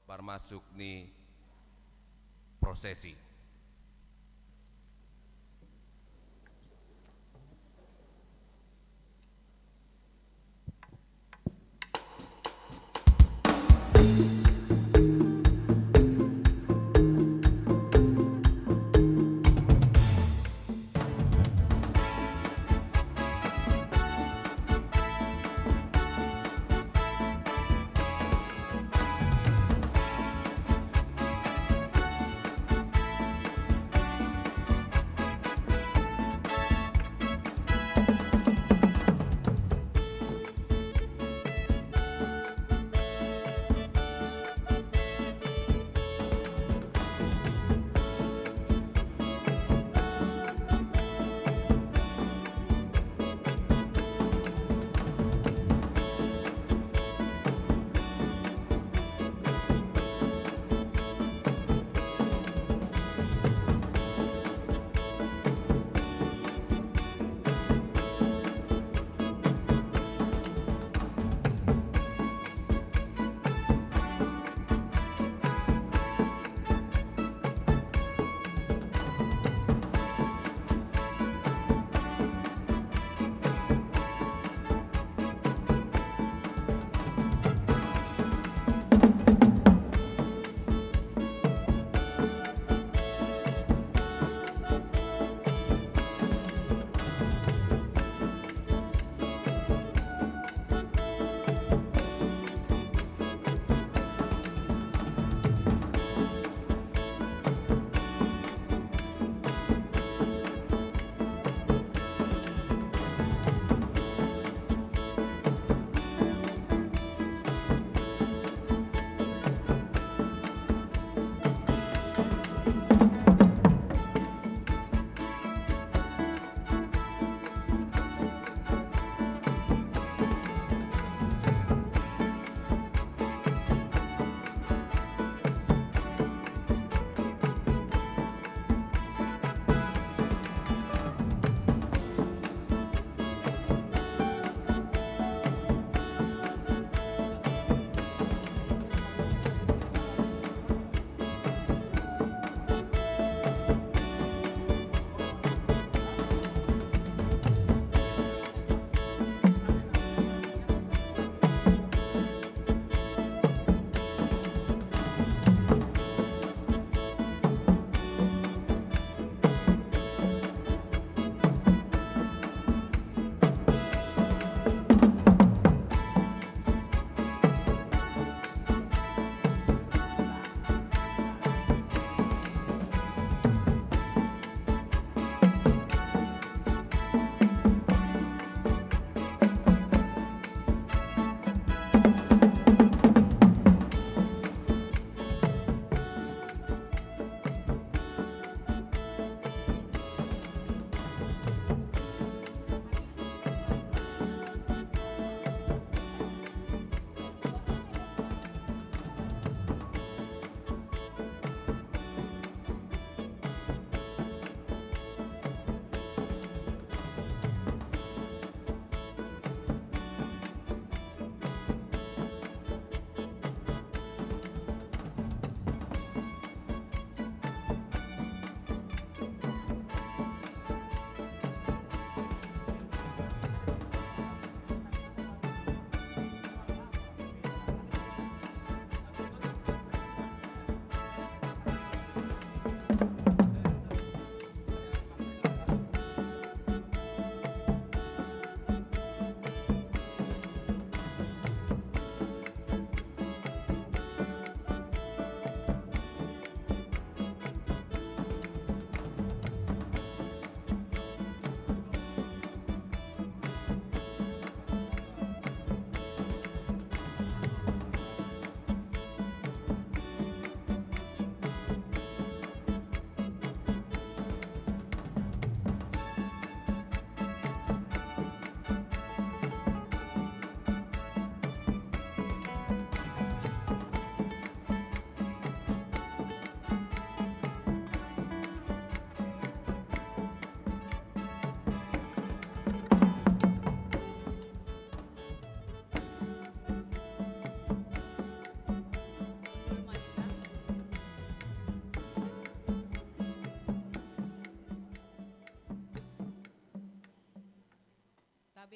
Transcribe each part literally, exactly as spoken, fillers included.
parmasuk ni prosesi.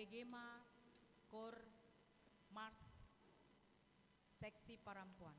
G ma kor mars seksi parampuan.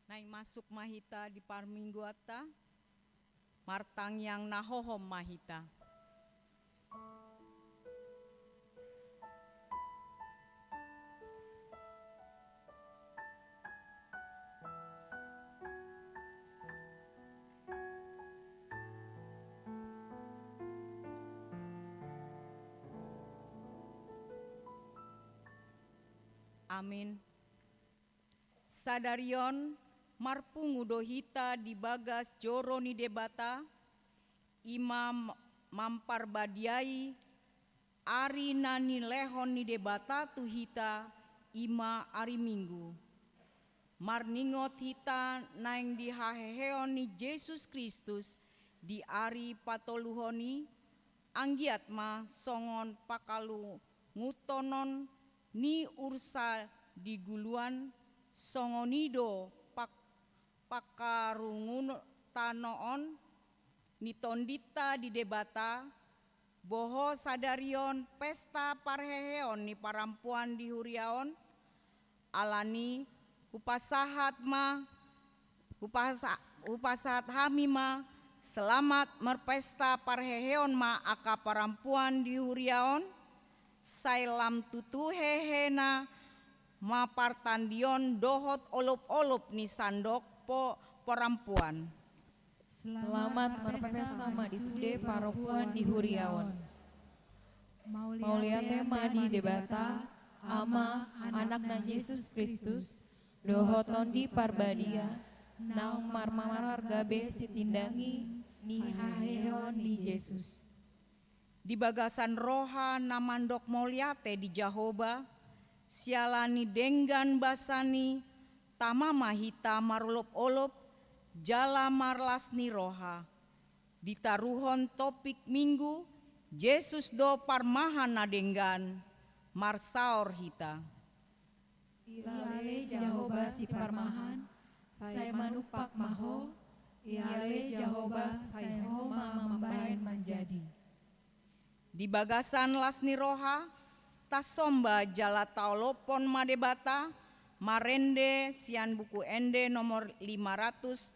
Naeng masuk ma hita di parmingguanta, martangiang na hohom ma hita. Amin. Sadari on marpungu do hita di bagas joro ni Debata, i ma m-, mamparbadiai ari na nilehon ni Debata tu hita, i ma ari Minggu. Marningot hita naeng di haheheon ni Jesus Kristus di ari patoluhon i, anggiat ma songon pakalunguntonon ni ursa di guluan, songon i do pak-, pakarungutan on ni tondinta di Debata, boho sadari on pesta parheheon ni parampuan di huria on, alani hupasahat ma, hupasa-, hupasahat hami ma, selamat marpesta parheheon ma angka parampuan di huria on, sai lam tutu hehena ma partandion dohot olopolop ni sandok po-, parampuan. Selamat marpesta ma di sude parampuan di huria on. Mauliate ma di Debata, Ama, Anakna Jesus Kristus, dohot Tondi Parbadia, Naung marmarga be sitindangi ni haheheon ni Jesus. Di bagasan roha na mandok mauliate di Jahowa, siala ni denggan basa ni Tama ma hita marolopolop jala marlas ni roha. Ditaruhon topik Minggu, Jesus do parmahan na denggan, marsaor hita. Iale Jahowa siparmahan, sai manumpak ma Ho, iale Jahowa sai Ho ma mambahen manjadi. Di bagasan las ni roha, tasomba jala taolophon ma Debata, marende sian Buku Ende nomor lima ratus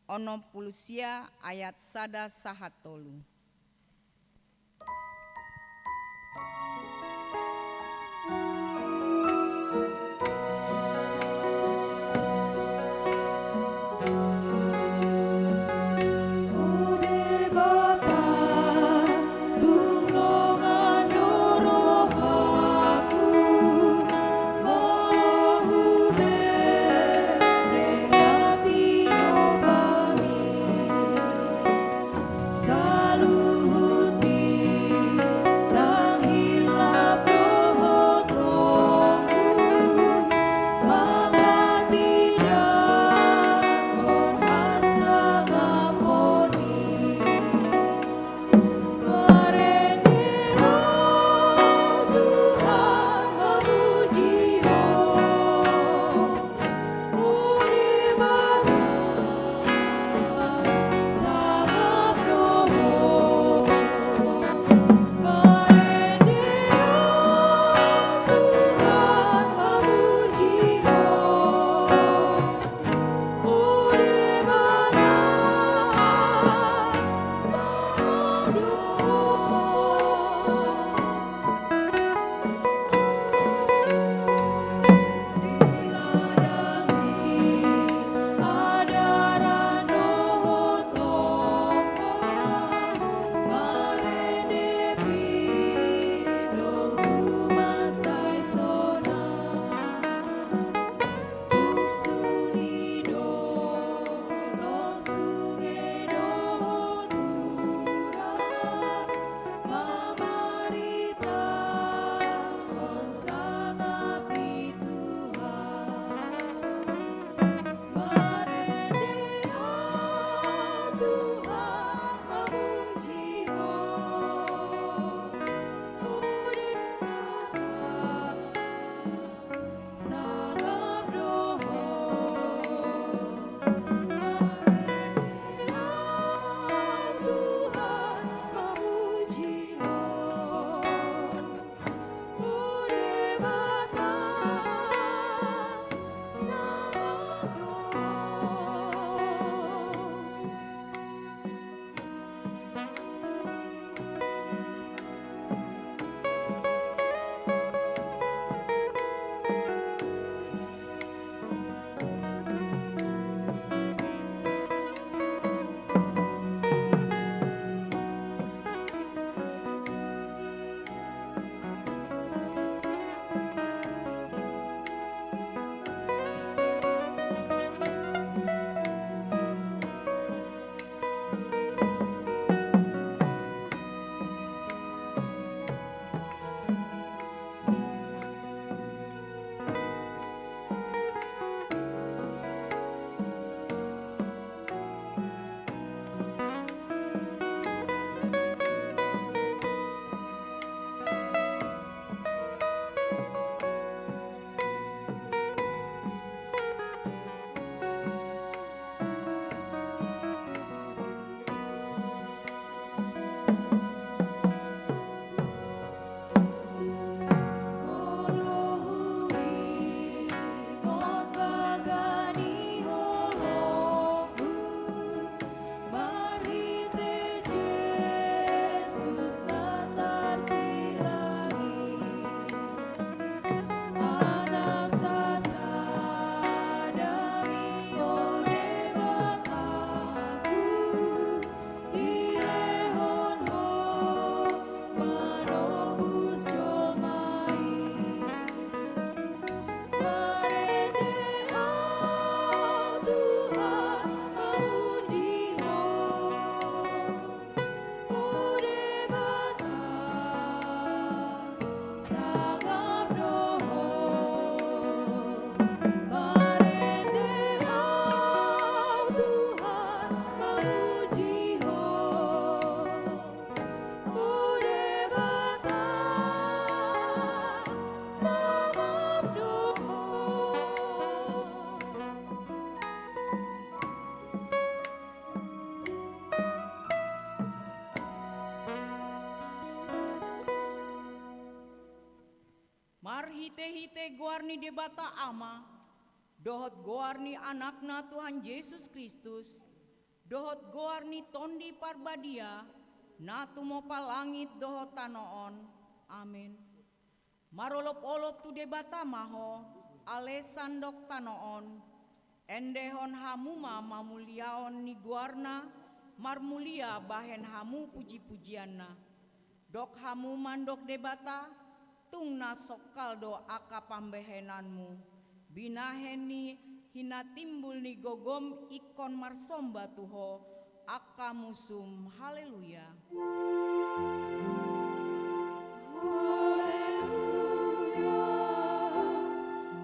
onom pulu sia, ayat sada sahat tolu. Marhitehite goar ni Debata Ama, dohot goar ni Anakna Tuhan Jesus Kristus, dohot goar ni Tondi Parbadia, na tumompa langit dohot tano on. Amen. Marolopolop tu Debata ma ho, ale sandok tano on. Endehon hamu ma mamuliaon ni goarna, marmulia bahen hamu pujipujianna. Dok hamu mandok Debata, tung na songkal do angka pambahenanmu. Binahen ni hinatimbul ni gogom ingkon marsomba tu ho, angka musum. Haleluya. Haleluya,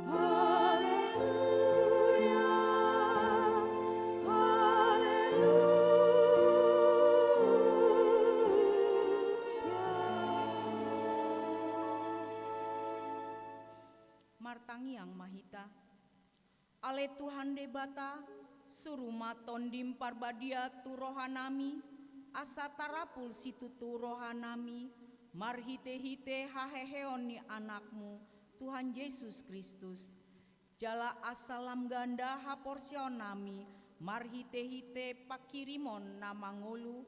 haleluya, haleluya. Martangiang ma hita. Ale Tuhan Debata, suru ma Tondim Parbadia tu rohanami, asa tarapul situtu rohanami, marhitehite haheheon ni Anakmu, Tuhan Jesus Kristus. Jala asa lam ganda haporseaonnami, marhitehite pangkirimon na mangolu,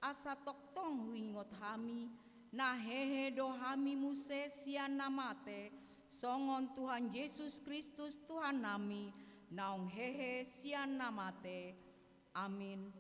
asa tongtong huingot hami, na hehe do hami muse sian na mate, songon Tuhan Jesus Kristus Tuhannami, naung hehe sian na mate. Amin.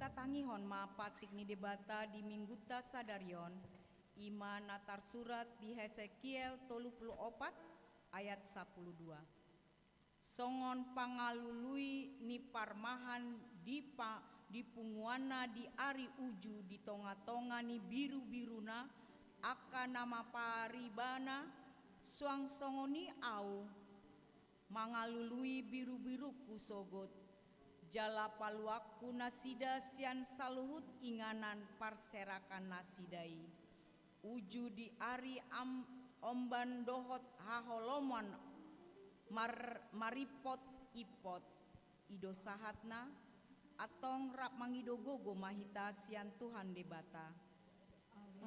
Tatangihon ma patik ni Debata di Minggunta sadari on, i ma na tarsurat di Hesekiel tolu pulu opat ayat sampulu dua. Songon pangalului ni parmahan di pa-, di punguanna di ari uju di tongatonga ni birubiruna, angka na maparibana, suang songon i Ahu mangalului birubirungku sogot, jala paluangku nasida sian saluhut inganan parserakan nasida i. Uju di ari am-, omban dohot haholomon mar-, marimpot-impot. I do sahatna, antong rap mangido gogo ma hita sian Tuhan Debata.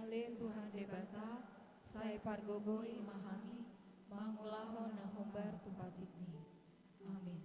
Ale Tuhan Debata, sai pargogoi ma hami, mangulahon na hombar tu patikmi. Amin.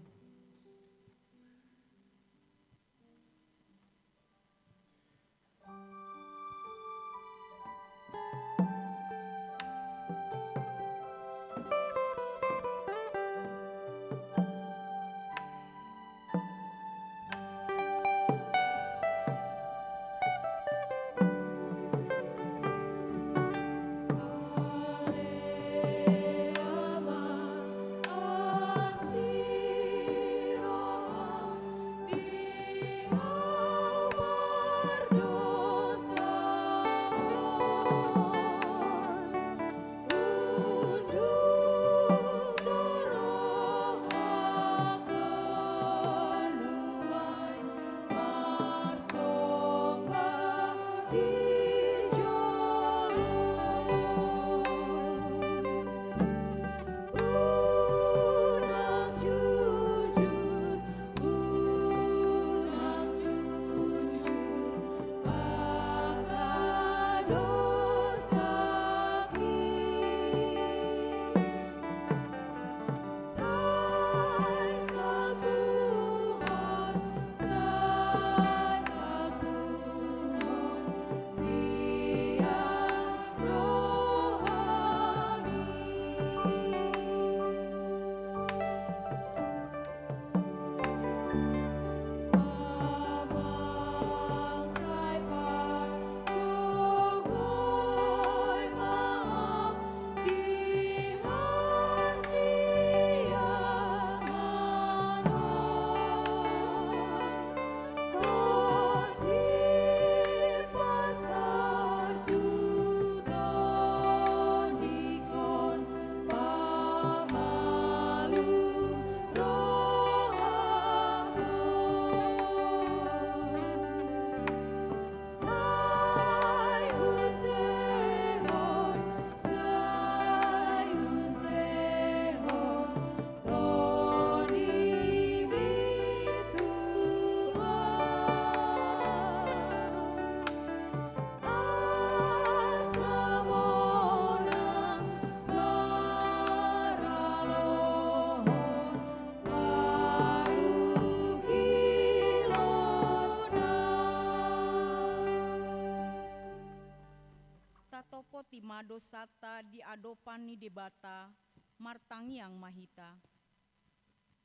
dosanta di adopan ni Debata, martangiang ma hita.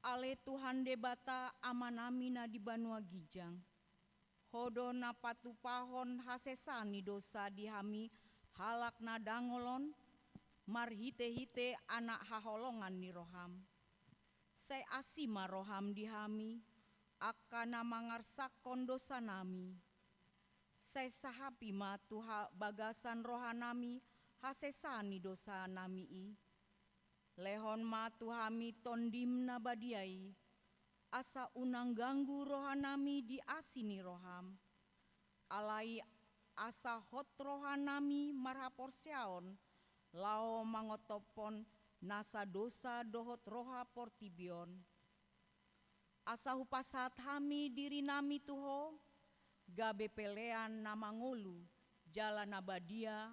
Ale Tuhan Debata, Amanami na di banua ginjang, Ho do na patupahon hasesaan ni dosa di hami halak na dangol on, marhite-hite Anak haholongan ni roham. Sai asi ma roham di hami, angka na mangarsakhon dosanami. Sai sahapi ma tu ha-, bagasan rohanami hasesaan ni dosanami i. Lehon ma tu hami Tondim na badia i, asa unang ganggu rohanami di asi ni roham. Alai asa hot rohanami marhaporseaon laho mangontophon nasa dosa dohot roha portibi on. Asa hupasahat hami dirinami tu Ho, gabe pelean na mangolu jala na badia,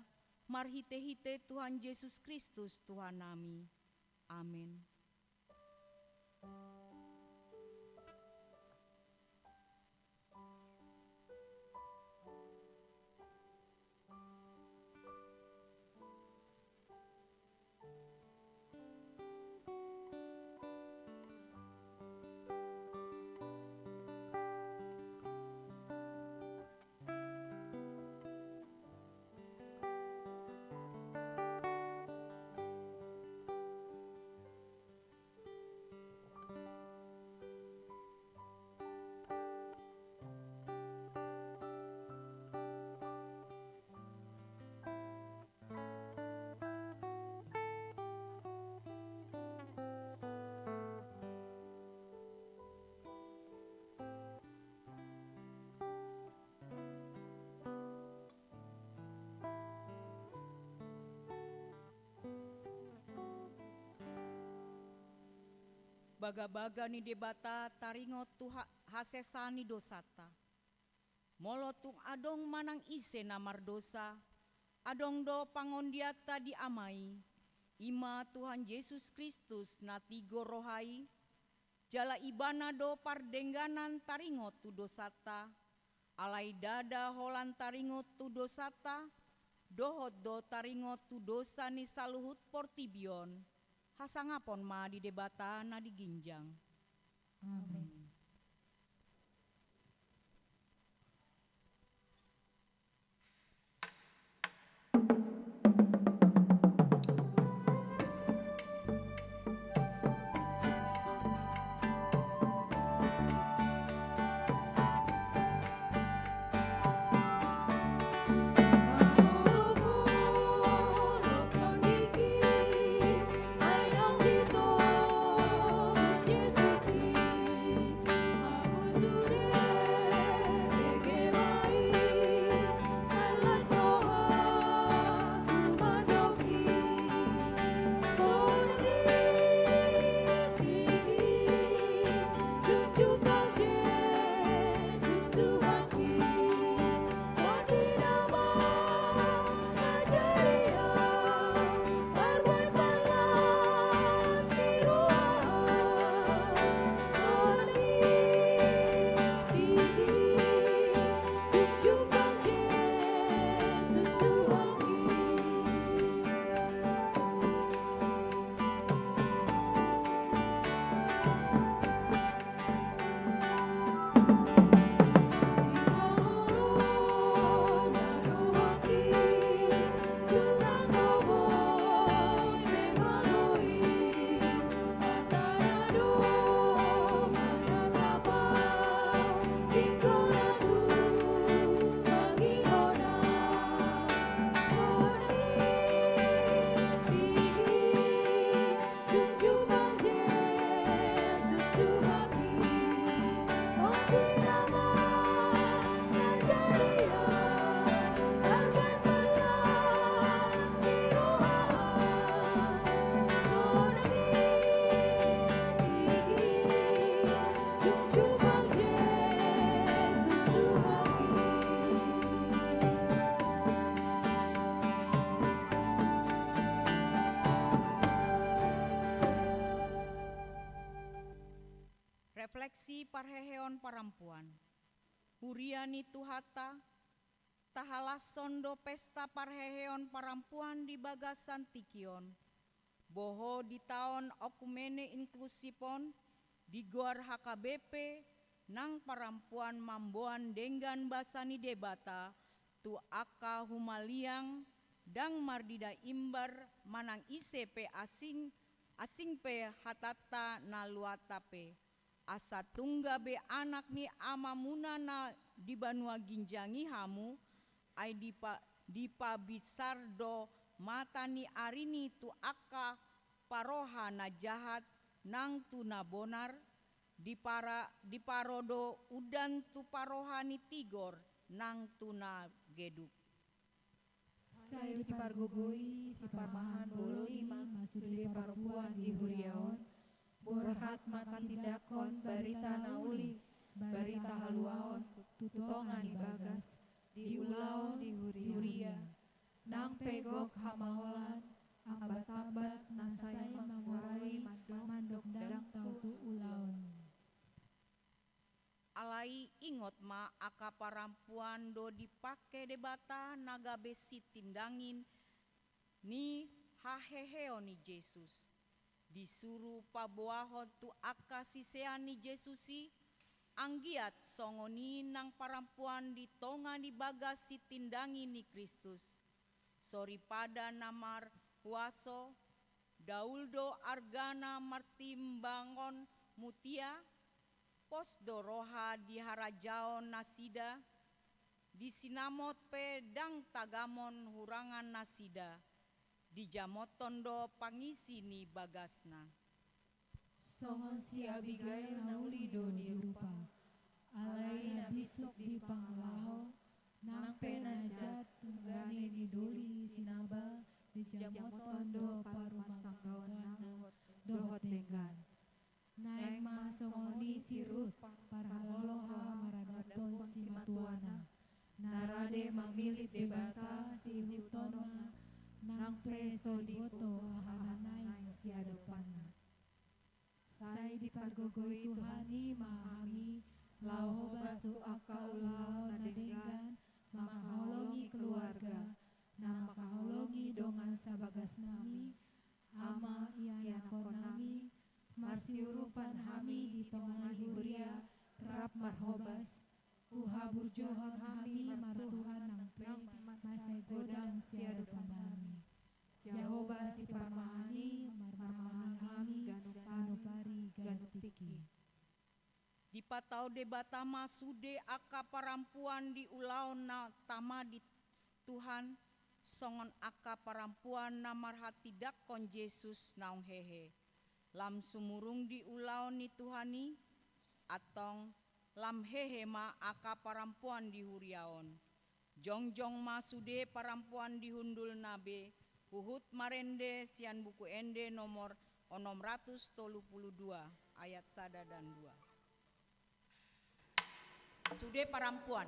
marhite-hite Tuhan Jesus Kristus Tuhannami. Amen. Bagabaga ni Debata taringot tu ha-, hasesaan ni dosanta. Molo tung adong manang ise na mardosa, adong do pangondianta di Ama i, i ma Tuhan Jesus Kristus na tigor roha i, jala Ibana do pardengganan taringot tu dosanta, alai ndada holan taringot tu dosanta, dohot do taringot tu dosa ni saluhut portibi on. Hasangapon ma di Debata na di ginjang. Amen. Refleksi parheheon parampuan. Huria ni Tuhanta, Tahalashon do pesta parheheon parampuan di bagasan tingki on. Boho di taon okumene inklusif on, digoar H K B P, nang parampuan mamboan denggan basa ni Debata, tu angka humaliang, ndang marnida imbar manang ise pe asing, asing pe hatanta na luat hape. Asa tung gabe anak ni Amamuna na di banua ginjang i hamu, ai dipa-, dipabinsar do mata ni arini tu angka parroha na jahat nang tu na bonar, dipara-, diparo do undan tu parroha ni tigor nang tu na geduk. Sai dipargogoi siparmahan bolon i ma sude parampuan di huria on, borhat ma tatindangkon barita na uli, barita haluaon tu tonga ni bagas, di ulaon di huria. Nang pe gok hamaolan, ambatambat na sai mangurai mandok ndang tau tu ulaon. Alai ingot ma, angka parampuan do dipangke Debata na gabe sitindangi ni haheheon ni Jesus. Disuru paboahon tu angka sisean ni Jesus i, anggiat songon i nang parampuan di tonga ni bagas sitindangi ni Kristus. Soripada na marhuaso, daul do argana martimbangon mutia, pos do roha di harajaon nasida, di sinamot pe ndang tagamon hurangan nasida, dijamothon do pangisi ni bagasna. Songon si Abigail na uli do dirupa, alai na bisuk di pangalaho, nang pe na jat tunggane ni doli si Nabal, dijamothon do parumatanggaonna dohot denggan. Naeng ma songon i si Rut, parhaloloha maradaphon simatuana, na rade mamillit Debata siihutonna, nang pe so diboto aha na naeng siadopanna. Sai dipargogoi Tuhan i ma hami, laho hobas tu angka ulaon na denggan, mangkaholongi keluarga, na mangkaholongi dongan sabagasnami, ama ianakhonnami, marsiurupan hami di tonga ni huria, rap marhobas, huhaburjuhon hami martuhan nang pe, mansai godang siadopannami. Jahowa siparmahan i, marmahan hami ganup ari ganup tingki. Dipatau Debata ma sude angka parampuan di ulaon na tama di Tuhan, songon angka parampuan na marhatindangkon Jesus naung hehe. Lam sumurung di ulaon ni Tuhan i, antong lam hehe ma angka parampuan di huria on. Jongjong ma sude parampuan di hundulna be, huhut marende sian Buku Ende nomor onom ratus tolu pulu dua, ayat sada dan dua. Sude parampuan.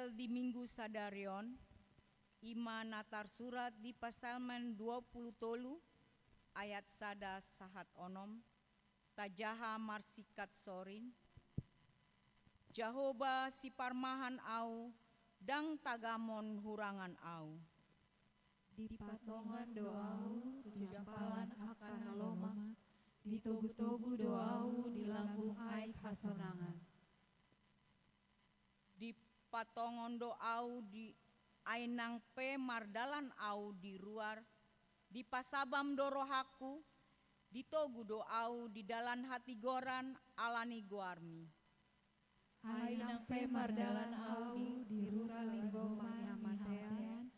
Di Minggu sadari on, i ma na tarsurat di Psalmen dua pulu tolu ayat sada sahat onom, tajaha marsingkat sorin: Jahowa siparmahan ahu, ndang tagamon hurangan ahu. Dipatongon do ahu tu jampalan angka na lomak, ditogutogu do ahu di lambung aek hasonangan. Dipatongon do ahu di, ai nang pe mardalan ahu di ruar, dipasabam do rohangku, ditogu do ahu di dalan hatigoran ala ni goarmi. Ai nang pe mardalan ahu di ruar ni gomar ni hamatean,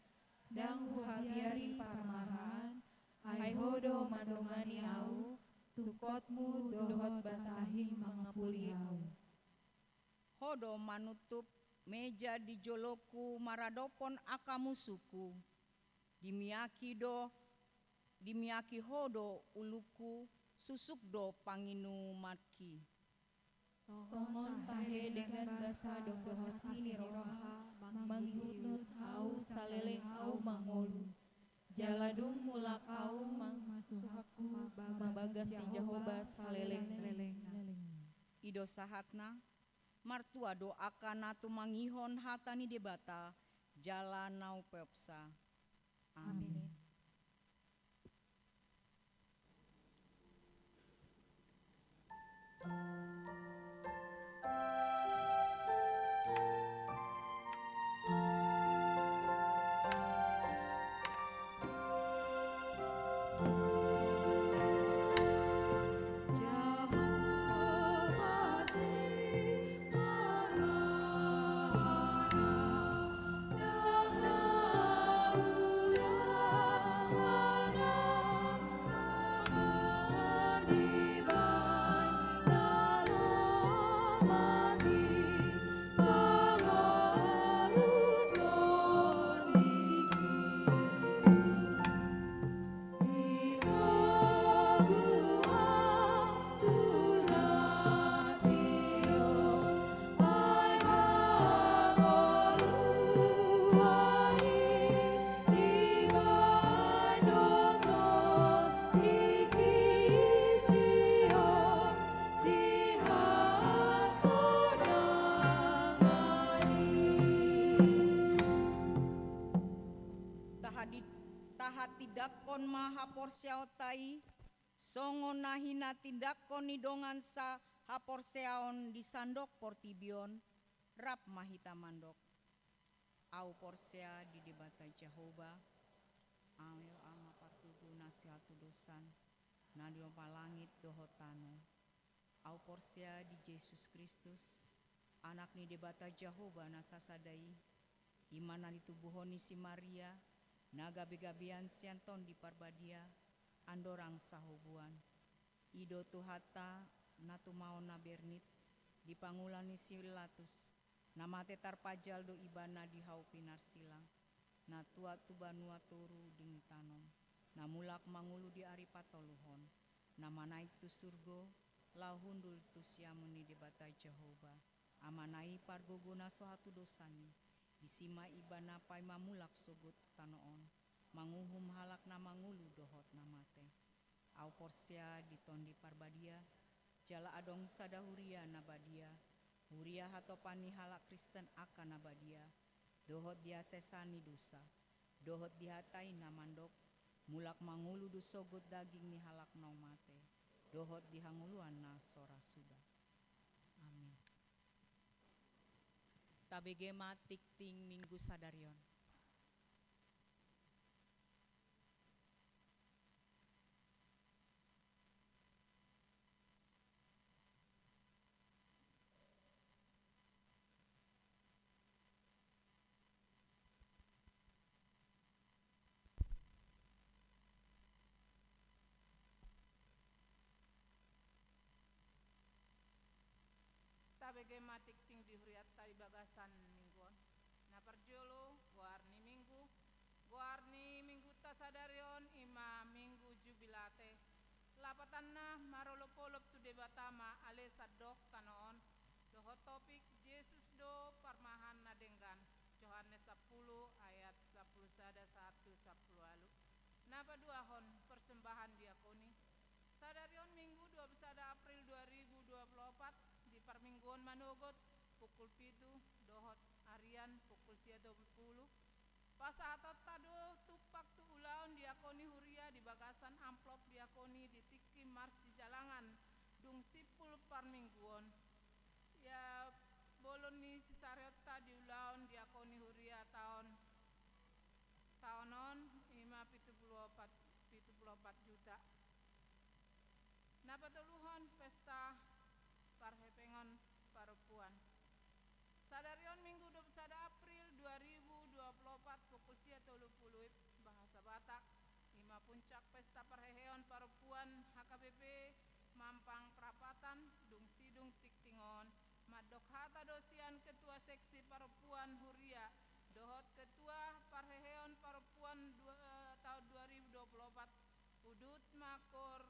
ndang huhabiari parmaraan, ai Ho do mandongani ahu, tungkotmu dohot batahim mangapuli ahu. Ho do manutup meja di jolongku maradophon angka musungku. Dimiaki do, dimiaki Ho do ulungku, susuk do panginumanki. Tongon tahe denggan basa dohot asi ni roha, mangihutihut ahu saleleng ahu mangolu. Jala dung mulak ahu, mangasup rohangku ma bagas ni Jahowa saleleng. I do sahatna. Martua do angka na tumangihon hata ni Debata jala na umpeopsa. Amin. Amin. Taha di, taha tindangkon ma haporseaonta i, songon na hinatindangkon ni dongan sahaporseaon di sandok portibi on, rap ma hita mandok. Ahu porsea di Debata Jahowa, Ama, Ama pargogo na sihatudosan, na nilopa langit dohot tano. Ahu porsea di Jesus Kristus, Anak ni Debata Jahowa na sasada i, i ma na ditubuhon ni si Maria, na gabegabean sian Tondi Parbadia, andorang sahoboan. I do Tuhanta, na tumaon na bernit, di pangula ni si Pilatus, na mate tarpajal do Ibana di hau pinarsilang, na tuat tu banua toru di ngolu tano on, na mulak mangolu di ari patoluhon, na manaek tu surgo, laho hundul tu siamun ni Debata Jahowa, Amana i pargogo na so hatudosan i. Disi ma Ibana paima mulak sogot tu tano on, manguhum halak na mangolu dohot na mate. Ahu porsea di Tondi Parbadia, jala adong sada huria na badia, huria hatopan ni halak Kristen angka na badia, dohot di hasesaan ni dosa, dohot di hata i na mandok, mulak mangolu do sogot daging ni halak naung mate, dohot di hangoluan na so ra suda. Amin. Tabege ma tingting Minggu sadari on. Tabege ma tingting di hurianta di bagasan Minggu on. Na parjolo, goar ni Minggu. Goar ni Minggunta sadari on i ma Minggu Jubilate. Lapatanna marolopolop tu Debata ma ale sandok tano on. Dohot topik Jesus do parmahan na denggan. Johannes sampulu ayat sampulu sada sahat tu sampulu ualu. Na paduahon, persembahan diakoni. Sadari on Minggu dua puluh sada April dua ribu dua puluh opat, di parmingguon manogot, pukul pitu, dohot arian, pukul sia tolu pulu, pasahatonta do tumpak tu ulaon diakoni huria di bagasan amplop diakoni di tingki marsijalangan, dung simpul parmingguon. Ia bolon ni sisareonta di ulaon diakoni huria taon, taon on, ima pitu pulu opat, pitu pulu opat juta. Na patoluhon, pesta parhepengon parompuan. Sadari on Minggu dua puluh sada April dua ribu dua puluh opat, pukul sia tolu pulu WIB, bahasa Batak, ima puncak pesta parheheon parompuan H K B P Mampang Prapatan, dung sidung tingting on, mandok hata do sian ketua seksi parompuan huria dohot ketua parheheon parompuan dua, eh, taon dua ribu dua puluh opat, udut ma kor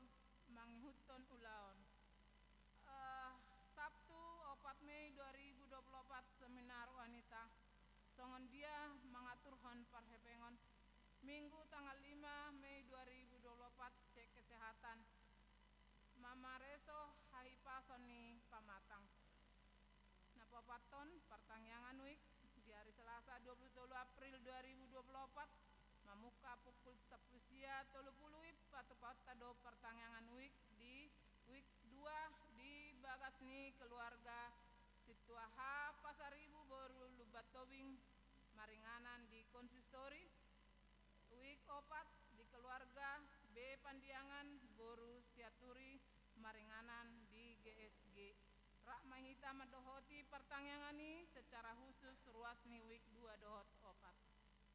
mangihuthon ulaon. Eh, Sabtu opat Mei dua ribu dua puluh opat, seminar wanita. Songon dia mangaturhon parhepengon. Minggu tanggal lima Mei dua ribu dua puluh opat, cek kesehatan. Mamareso hahipason ni pamatang. Na paopathon, partangiangan WIB di ari Selasa dua puluh tolu April dua ribu dua puluh opat, mamungka pukul sampulu sia tolu pulu WIB, patupaonta do partangiangan WIB di WIB dua di bagas ni keluarga Sintua H Pasaribu boru Lumban Tobing maringanan di konsistori, WIB opat di keluarga B Pandiangan boru Sianturi maringanan di G S G. Rap ma hita mandohoti partangiangan i secara khusus ruas ni WIB dua dohot opat.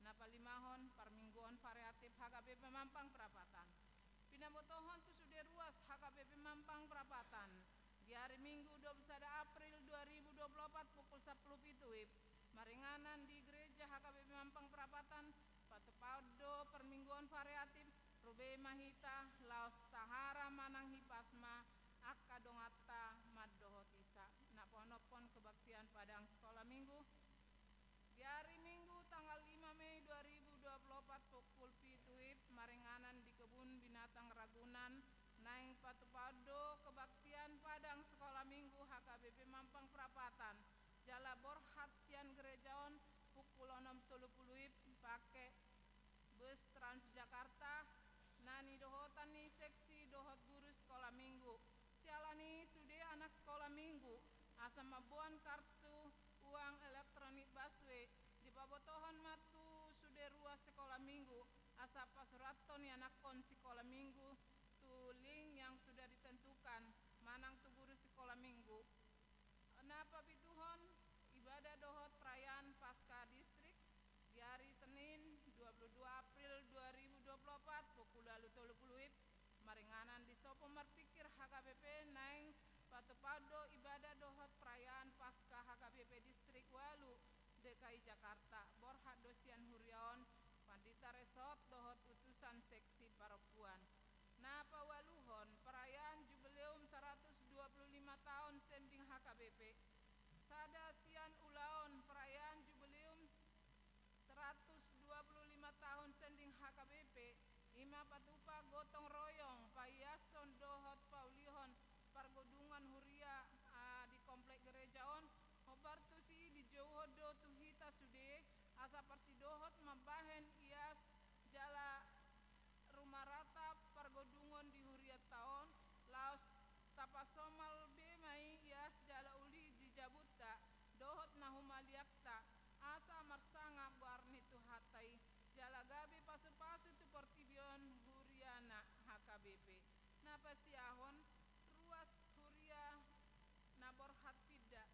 Na palimahon, parmingguon variatif H K B P Mampang Prapatan. Pinabotohon tu sude ruas H K B P Mampang Prapatan, di ari Minggu dua puluh sada April dua ribu dua puluh opat, pukul sampulu pitu WIB, maringanan di gereja H K B P Mampang Prapatan, patupaon do parmingguon variatif, rube ma hita laos tahara manang hipas ma angka donganta mandohot isa. Na paonomhon, kebaktian padang sekolah minggu. Di ari Minggu tanggal lima Mei dua ribu dua puluh opat, pukul pitu WIB, maringanan di kebun binatang Ragunan, naeng patupaon do kebaktian padang sekolah minggu H K B P Mampang Prapatan. Jala borhat sian gereja on pukul onom tolu pulu WIB, pake bus Transjakarta na nidohotan ni seksi dohot guru sekolah minggu. Siala ni sude anak sekolah minggu asa mamboan kartu uang elektronik busway, dipabotohon ma tu sude ruas sekolah minggu asa pasurathon ianakhon sekolah minggu tu link yang sudah ditentukan manang tu guru sekolah minggu. Na papituhon, ibadah dohot perayaan Paskah distrik di ari Senin dua puluh dua April dua ribu dua puluh opat, pukul ualu tolu pulu WIB, maringanan di Sopo Marpikir H K B P, naeng patupaon do ibadah dohot perayaan Paskah H K B P Distrik ualu D K I Jakarta. Borhat do sian huria on pandita resort dohot utusan seksi parompuan. Na paualuhon, perayaan jubileum saratus dua puluh lima taon sending H K B P. Sada sian ulaon perayaan jubileum saratus dua puluh lima taon sending H K B P, ima patupa gotong royong, paiashon dohot paulihon pargodungan huria, ah, di komplek gereja on. Hombar tusi dijouhon do tu hita sude asa parsidohot mambahen ias jala rumaratap pargodungon di hurianta on, laos tapasomal be ma i ias jala uli di jabunta dohot na humaliangta, asa marsangap goar ni Tuhanta i, jala gabe pasupasu tu portibi on huriana H K B P. Na pasiahon, ruas huria na borhat pinda.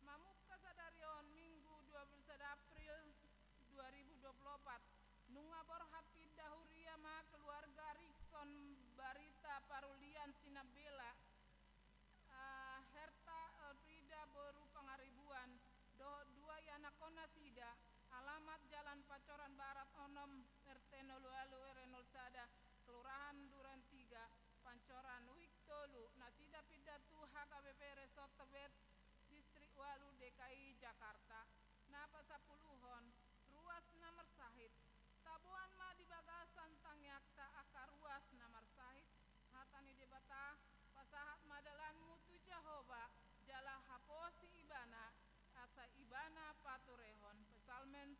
Mamungka sadari on Minggu dua puluh sada April dua ribu dua puluh opat, nunga borhat pinda huria ma keluarga Rikson Barita Parulian Sinambela, ah, Herta Elfrida boru Pangaribuan, dohot dua ianakhon nasida, alamat Jalan Pancoran Barat onom, R T nol ualu, R W nol sada, Kelurahan Duren Tiga, Pancoran, WIB tolu, nasida pinda tu H K B P Resort Tebet, Distrik ualu D K I Jakarta. Na pasampuluhon,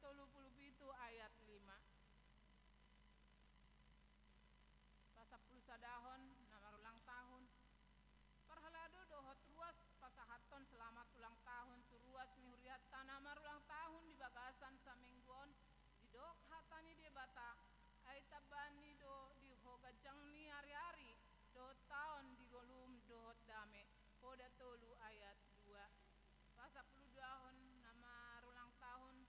tolu pulu pitu ayat lima. Pasampulu sadahon na marulang tahun. Parhalado dohot ruas pasahathon selamat ulang tahun tu ruas ni hurianta na marulang tahun di bagasan saminggu on, didok hata ni Debata, ai tambaan ni do di ho ganjang ni ariari dohot taon di ngolum dohot dame. Poda tolu ayat dua. Pasampulu duahon na marulang tahun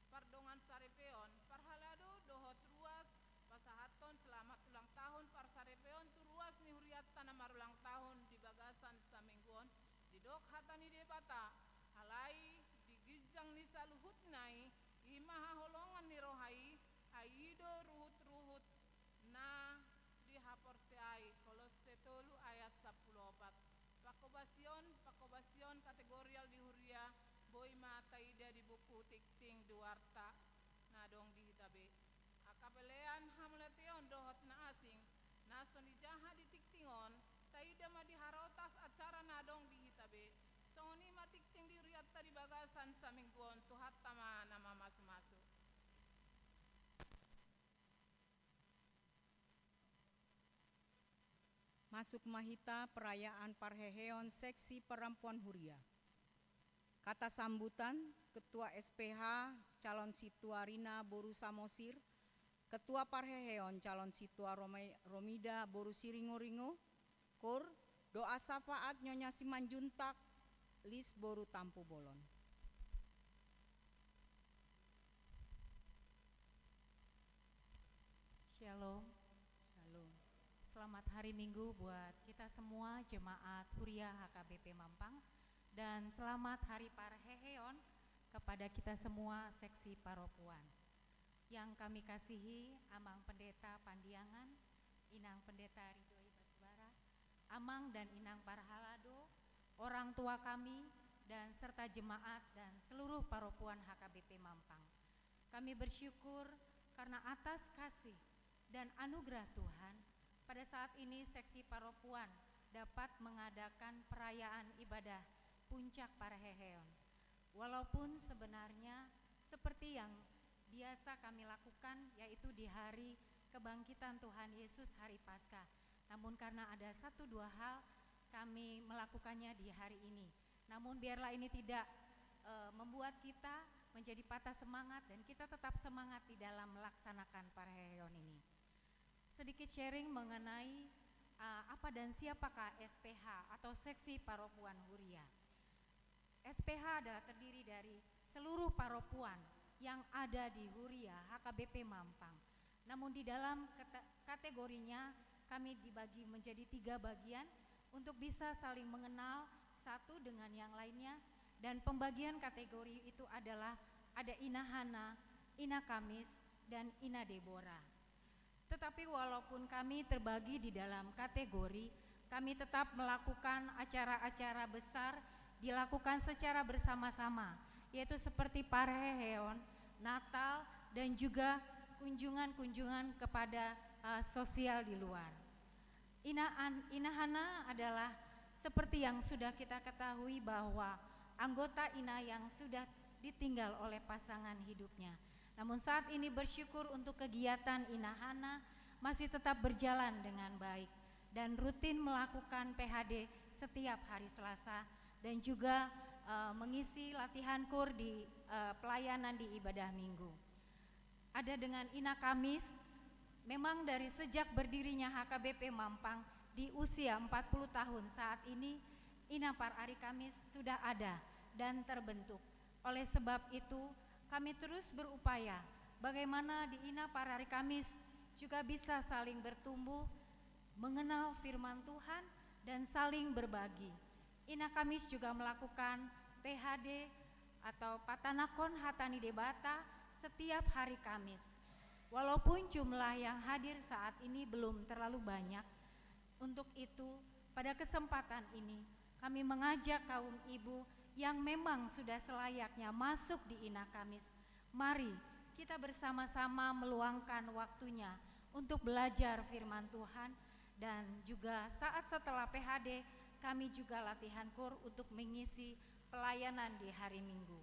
pardongan saripeon, parhalado dohot ruas pasahathon selamat ulang tahun parsaripeon tu ruas ni hurianta na marulang tahun di bagasan saminggu on, didok hata ni Debata, alai di ginjang ni saluhutna i, i ma haholongan ni roha i, ai i do ruhut-ruhut na dihaporseai. Kolosse tolu ayat sampulu opat. Pangkobasion, pangkobasion kategorial di huria, boi ma taida di buku tingting di warta na adong di hita be. Angka pelean, hamauliateon dohot na asing na so dijaha di tingting on, taida ma di harotas acara na adong di hita be. Songon i ma tingting di hurianta di bagasan saminggu on, Tuhanta ma na mamasu-masu. Masuk ma hita perayaan parheheon seksi perempuan huria. Kata sambutan, Ketua S P H calon sintua Rina boru Samosir, Ketua parheheon calon sintua Rome-, Romida boru Siringo-ringo, Kur, doa syafaat Nyonya Simanjuntak, Lis boru Tampubolon. Shalom. Shalom. Selamat hari Minggu buat kita semua jemaat Huria H K B P Mampang, dan selamat hari parheheon kepada kita semua seksi paropuan. Yang kami kasihi Amang Pendeta Pandiangan, Inang Pendeta Ridhoi Batubara, Amang dan Inang parhalado, orang tua kami, dan serta jemaat dan seluruh paropuan H K B P Mampang. Kami bersyukur karena atas kasih dan anugerah Tuhan, pada saat ini seksi paropuan dapat mengadakan perayaan ibadah puncak parheheon. Walaupun sebenarnya seperti yang biasa kami lakukan, yaitu di hari kebangkitan Tuhan Yesus, hari Paskah. Namun karena ada satu dua hal, kami melakukannya di hari ini. Namun biarlah ini tidak, eh, membuat kita menjadi patah semangat dan kita tetap semangat di dalam melaksanakan parheheon ini. Sedikit sharing mengenai, eh, apa dan siapakah S P H atau seksi paropuan huria. S P H adalah terdiri dari seluruh paropuan yang ada di Huria H K B P Mampang. Namun di dalam kete-, kategorinya kami dibagi menjadi tiga bagian untuk bisa saling mengenal satu dengan yang lainnya, dan pembagian kategori itu adalah ada Ina Hana, Ina Kamis, dan Ina Debora. Tetapi walaupun kami terbagi di dalam kategori, kami tetap melakukan acara-acara besar dilakukan secara bersama-sama, yaitu seperti parheheon, Natal, dan juga kunjungan-kunjungan kepada, eh, sosial di luar. Ina An-, Ina Hana adalah seperti yang sudah kita ketahui bahwa anggota Ina yang sudah ditinggal oleh pasangan hidupnya. Namun saat ini bersyukur untuk kegiatan Ina Hana masih tetap berjalan dengan baik dan rutin melakukan P H D setiap hari Selasa dan juga, eh, mengisi latihan kur di, eh, pelayanan di ibadah Minggu. Ada dengan Ina Kamis, memang dari sejak berdirinya H K B P Mampang di usia empat puluh tahun saat ini, Ina Par Ari Kamis sudah ada dan terbentuk. Oleh sebab itu, kami terus berupaya bagaimana di Ina Par Ari Kamis juga bisa saling bertumbuh, mengenal firman Tuhan, dan saling berbagi. Ina Kamis juga melakukan P H D atau patanakhon hata ni Debata setiap hari Kamis. Walaupun jumlah yang hadir saat ini belum terlalu banyak, untuk itu, pada kesempatan ini, kami mengajak kaum ibu yang memang sudah selayaknya masuk di Ina Kamis, mari kita bersama-sama meluangkan waktunya untuk belajar firman Tuhan, dan juga saat setelah P H D, kami juga latihan kur untuk mengisi pelayanan di hari Minggu.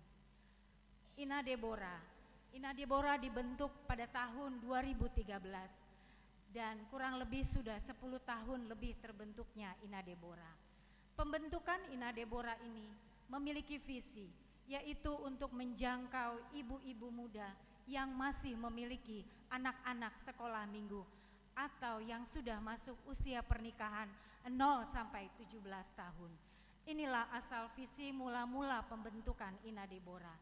Ina Debora, Ina Debora dibentuk pada tahun dua ribu tiga belas, dan kurang lebih sudah sepuluh tahun lebih terbentuknya Ina Debora. Pembentukan Ina Debora ini memiliki visi, yaitu untuk menjangkau ibu-ibu muda yang masih memiliki anak-anak sekolah minggu atau yang sudah masuk usia pernikahan nol sampai tujuh belas tahun. Inilah asal visi mula-mula pembentukan Ina Debora.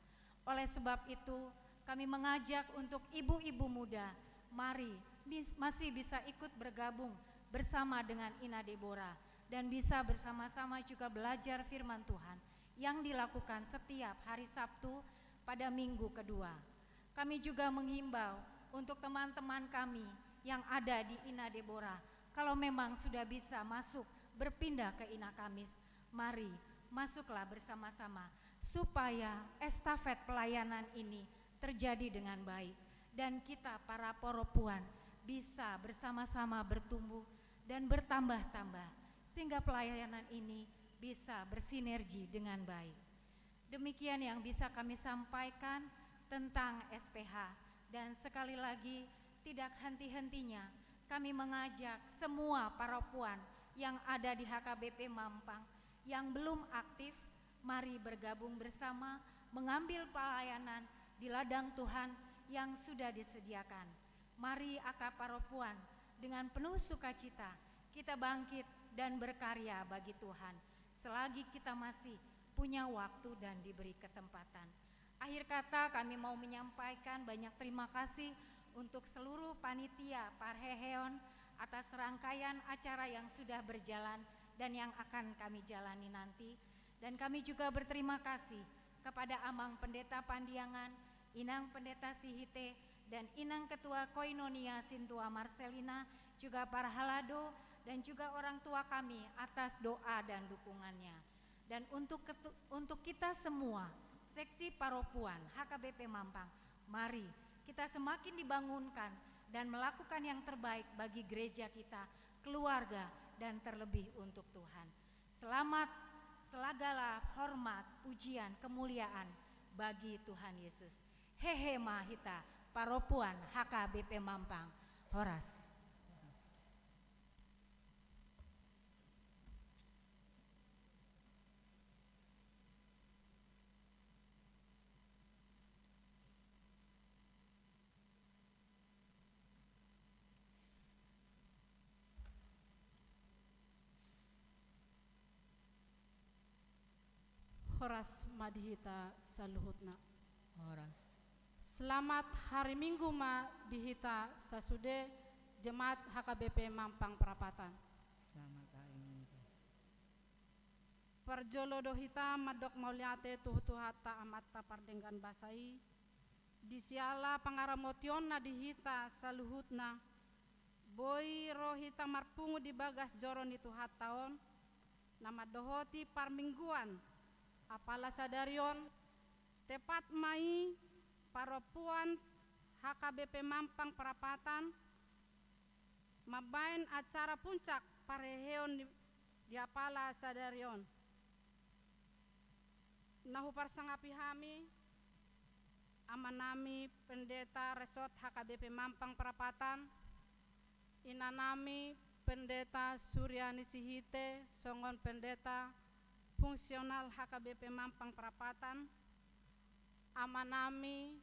Oleh sebab itu, kami mengajak untuk ibu-ibu muda, mari bis-, masih bisa ikut bergabung bersama dengan Ina Debora dan bisa bersama-sama juga belajar firman Tuhan yang dilakukan setiap hari Sabtu pada minggu kedua. Kami juga menghimbau untuk teman-teman kami yang ada di Ina Debora, kalau memang sudah bisa masuk berpindah ke Ina Kamis, mari masuklah bersama-sama supaya estafet pelayanan ini terjadi dengan baik dan kita para perempuan bisa bersama-sama bertumbuh dan bertambah-tambah sehingga pelayanan ini bisa bersinergi dengan baik. Demikian yang bisa kami sampaikan tentang S P H. Dan sekali lagi, tidak henti-hentinya kami mengajak semua perempuan yang ada di H K B P Mampang yang belum aktif, mari bergabung bersama mengambil pelayanan di ladang Tuhan yang sudah disediakan. Mari, angka perempuan, dengan penuh sukacita kita bangkit dan berkarya bagi Tuhan selagi kita masih punya waktu dan diberi kesempatan. Akhir kata, kami mau menyampaikan banyak terima kasih untuk seluruh panitia parheheon atas rangkaian acara yang sudah berjalan dan yang akan kami jalani nanti. Dan kami juga berterima kasih kepada Amang Pendeta Pandiangan, Inang Pendeta Sihite, dan Inang Ketua Koinonia Sintua Marcelina, juga parhalado, dan juga orang tua kami atas doa dan dukungannya. Dan untuk ketu-, untuk kita semua, seksi perempuan H K B P Mampang, mari kita semakin dibangunkan dan melakukan yang terbaik bagi gereja kita, keluarga, dan terlebih untuk Tuhan. Selamat, segala hormat, pujian, kemuliaan bagi Tuhan Yesus. Hehe ma hita, perempuan H K B P Mampang. Horas. Horas ma di hita saluhutna. Horas. Selamat hari Minggu ma di hita sasude jemaat H K B P Mampang Prapatan. Selamat hari Minggu. Parjolo do hita mandok mauliate tu Tuhanta Amanta pardenggan basa i, di siala pangaramotionna di hita saluhutna, boi ro hita marpungu di bagas joro ni Tuhanta on, na mandohoti parmingguan apala sadari on, tepat ma i parompuan H K B P Mampang Prapatan, mambaen acara puncak parheheon di, di apala sadari on. Na huparsangapi hami, amanami Pendeta Resort H K B P Mampang Prapatan, inanami Pendeta Suryani Sihite, songon Pendeta Fungsional H K B P Mampang Prapatan, amanami,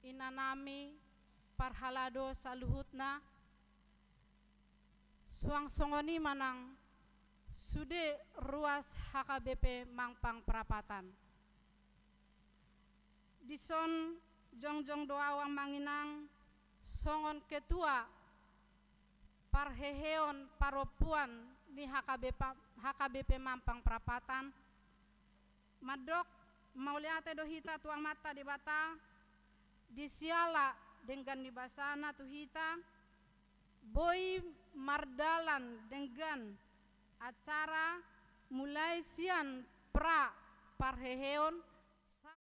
inanami, parhalado saluhutna, suang songon i ma nang sude ruas H K B P Mampang Prapatan. Dison jongjong do ahu Amang Inang songon ketua parheheon parompuan ni H K B P, H K B P Mampang Prapatan, mandok mauliate do hita tu Amanta Debata, di siala denggan ni basana tu hita, boi mardalan denggan acara mulai sian pra parheheon sa-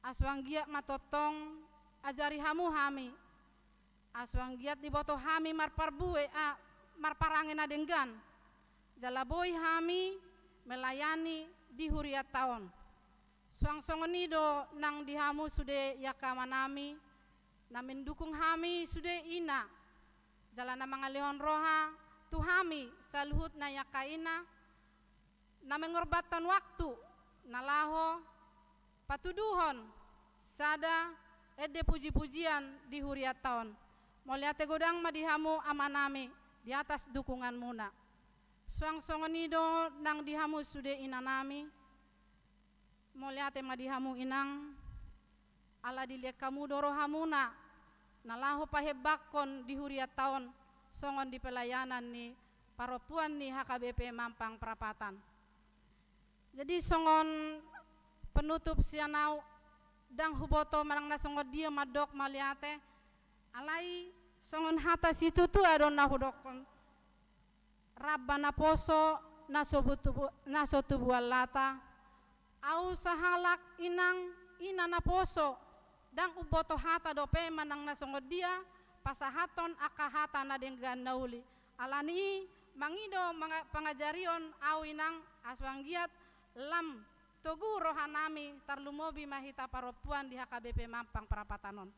Asa anggiat ma tongtong ajari hamu hami, asa anggiat diboto hami marparbue, a, marparange na denggan, jala boi hami melayani di hurianta on. Suang songon i do nang di hamu sude angka amanami, na mendukung hami sude ina, jala na mangalehon roha tu hami saluhutna angka ina, na mengorbanhon waktu na laho patuduhon sada ende puji-pujian di hurianta on. Mauliate godang ma di hamu amanami di atas dukunganmuna. Suang songon i do nang di hamu sude inanami. Mauliate ma di hamu inang, ala dilehon hamu do rohamuna na laho pahebakkon di hurianta on songon di pelayanan ni parompuan ni H K B P Mampang Prapatan. Jadi songon penutup sian au, ndang huboto manang na songon dia mandok mauliate, alai songon hata situatua do na hudokkon: Ramba naposo, na so tubu-, na so tubuan lata. Au sahalak inang, ina naposo, ndang umboto hata dope manang na songon dia pasahathon angka hata na denggan na uli. Alani i mangido manga-, pangajarion au inang, asa anggiat lam togu rohanami, tarlumobi ma hita parompuan di H K B P Mampang Prapatan on.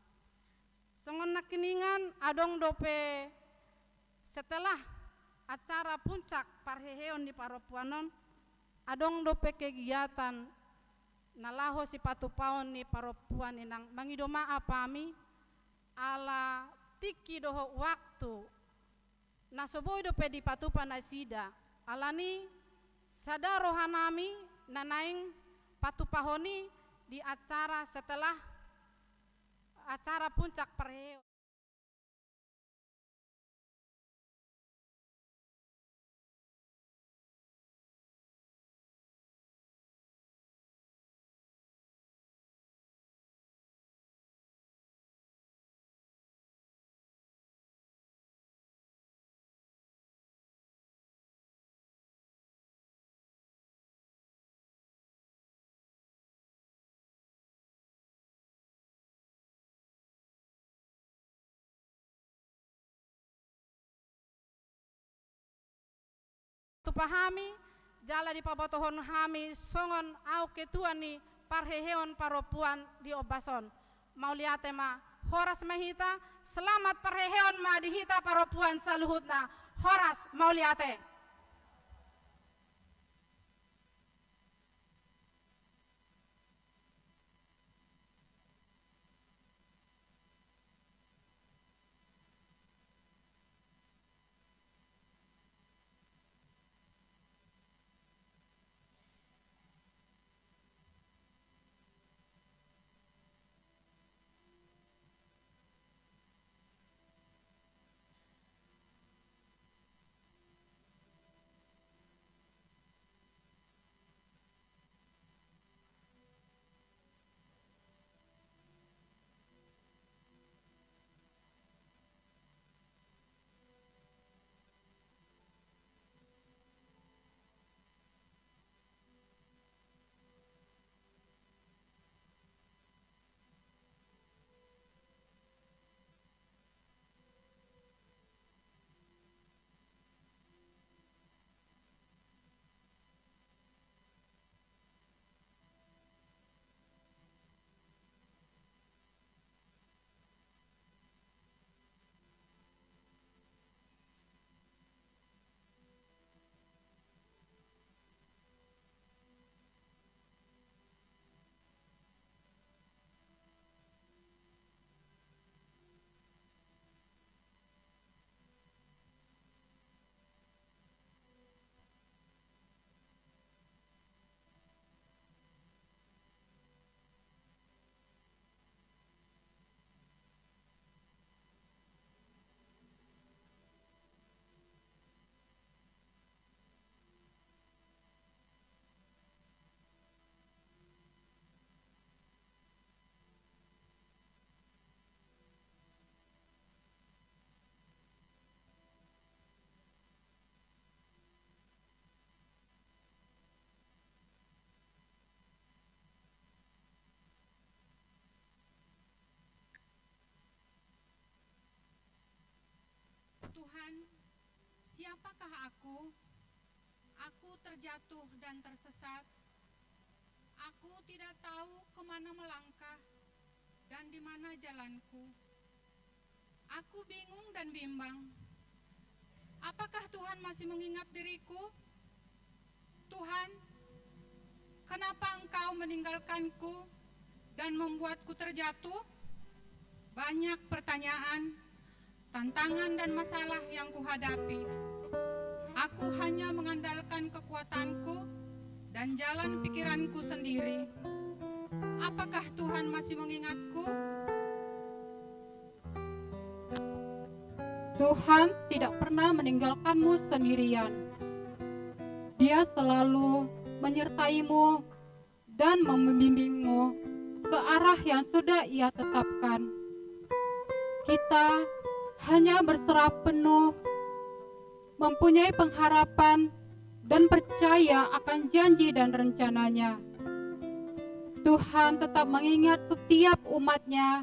Songon nangkiningan adong dope setelah acara puncak parheheon ni parompuan on, adong dope kegiatan na laho sipatupaon ni parompuan inang. Mangido maaf hami ala tingki dohot waktu na so boi dope dipatupa nasida. Alani sada rohanami na naeng patupahon i di acara setelah acara puncak parheheon. Tupa hami, jala dipabotohon hami songon au ketua ni parheheon parompuan di ombas on. Mauliate ma, horas ma hita, selamat parheheon ma di hita parompuan saluhutna. Horas, mauliate. Tuhan, siapakah aku? Aku terjatuh dan tersesat. Aku tidak tahu ke mana melangkah dan di mana jalanku. Aku bingung dan bimbang. Apakah Tuhan masih mengingat diriku? Tuhan, kenapa Engkau meninggalkanku dan membuatku terjatuh? Banyak pertanyaan, tantangan, dan masalah yang kuhadapi. Aku hanya mengandalkan kekuatanku dan jalan pikiranku sendiri. Apakah Tuhan masih mengingatku? Tuhan tidak pernah meninggalkanmu sendirian. Dia selalu menyertaimu dan membimbingmu ke arah yang sudah Ia tetapkan. Kita hanya berserah penuh, mempunyai pengharapan, dan percaya akan janji dan rencana-Nya. Tuhan tetap mengingat setiap umat-Nya.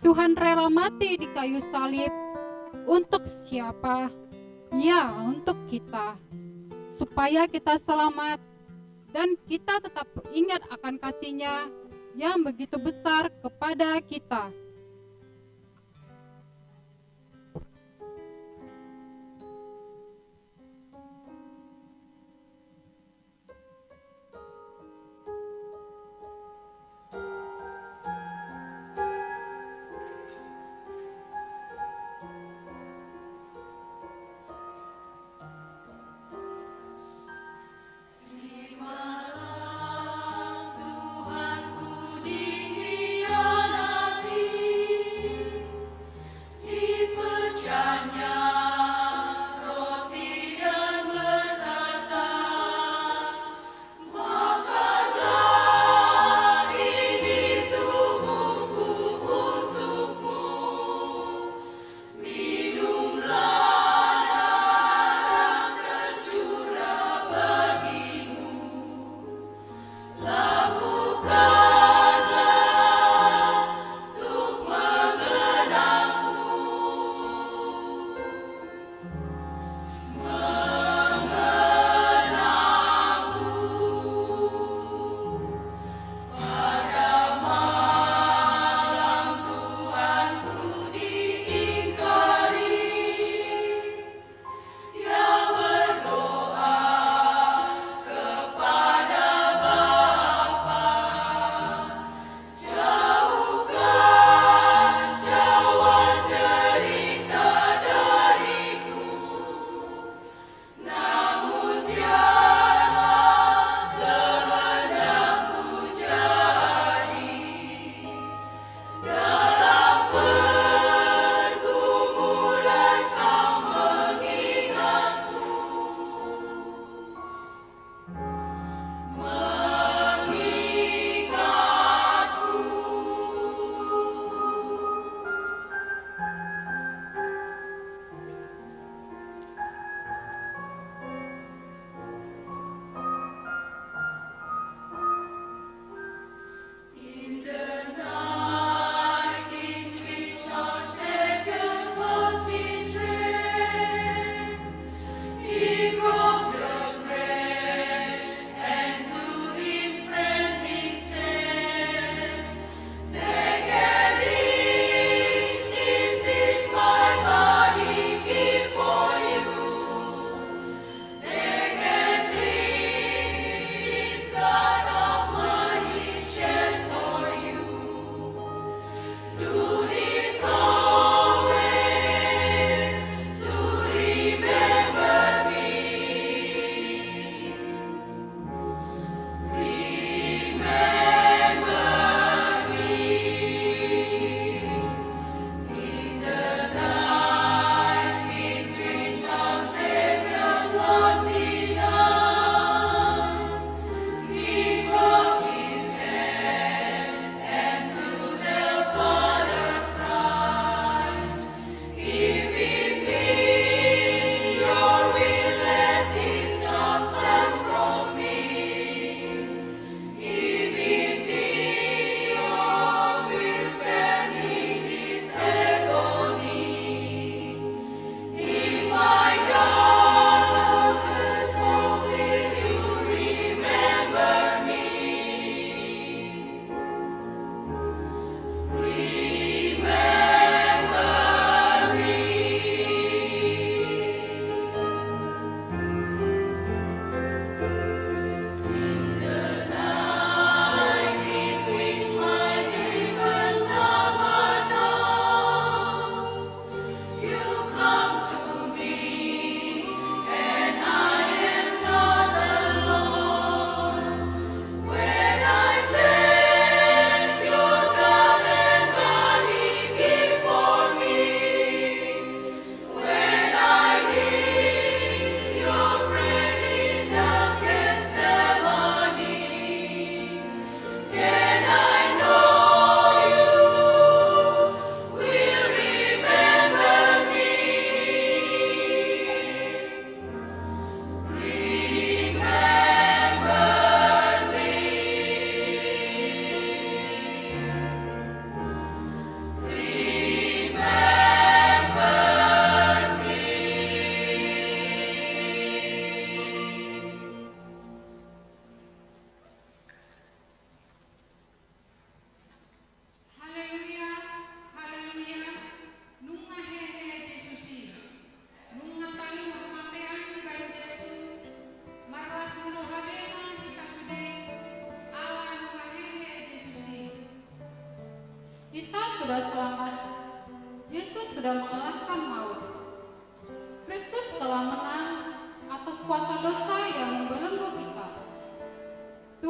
Tuhan rela mati di kayu salib. Untuk siapa? Ya, untuk kita. Supaya kita selamat dan kita tetap ingat akan kasih-Nya yang begitu besar kepada kita.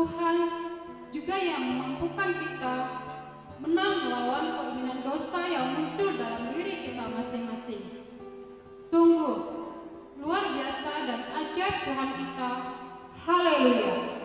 Tuhan juga yang memampukan kita menang melawan keinginan dosa yang muncul dalam diri kita masing-masing. Sungguh luar biasa dan ajaib Tuhan kita. Haleluya.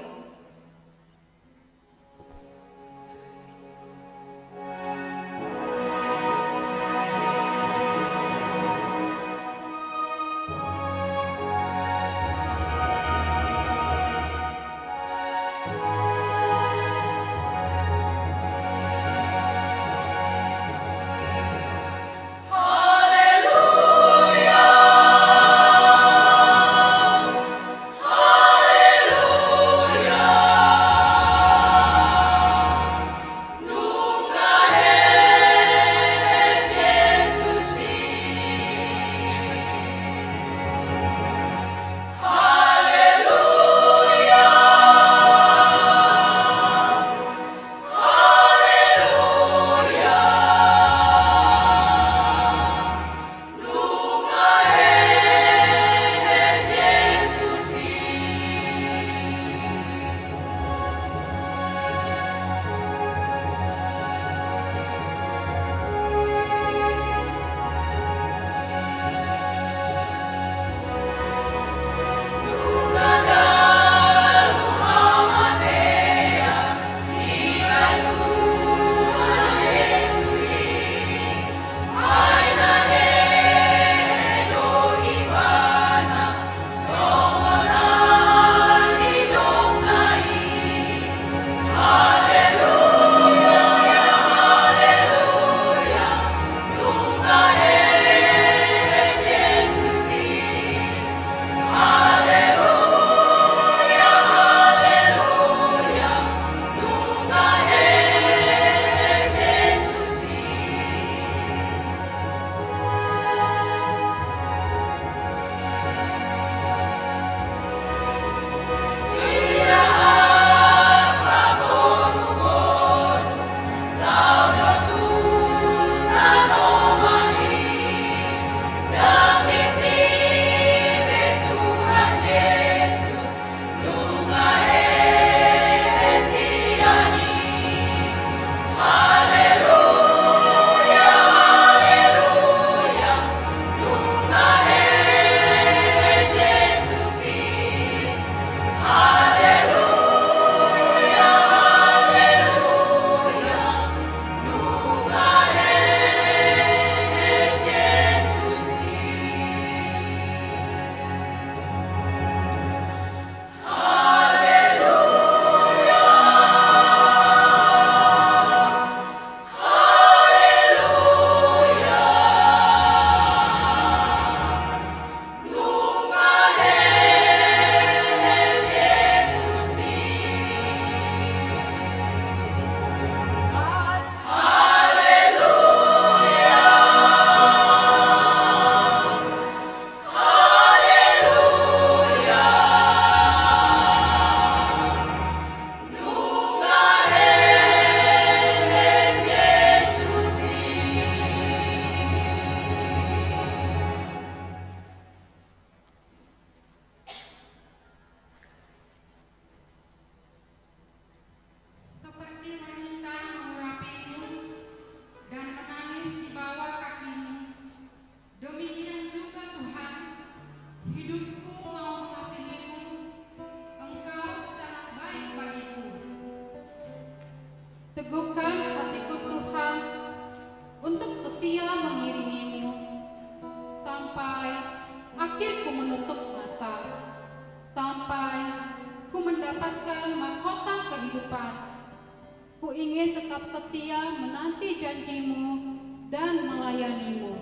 Seperti wanita mengurapimu dan menangis di bawah kakimu, demikian juga Tuhan, hidupku mau mengasihimu, Engkau sangat baik bagiku. Teguhkan hatiku Tuhan, untuk setia mengiringimu, sampai akhir ku menutup mata, sampai ku mendapatkan mahkota kehidupan. Ku ingin tetap setia menanti janjimu dan melayanimu.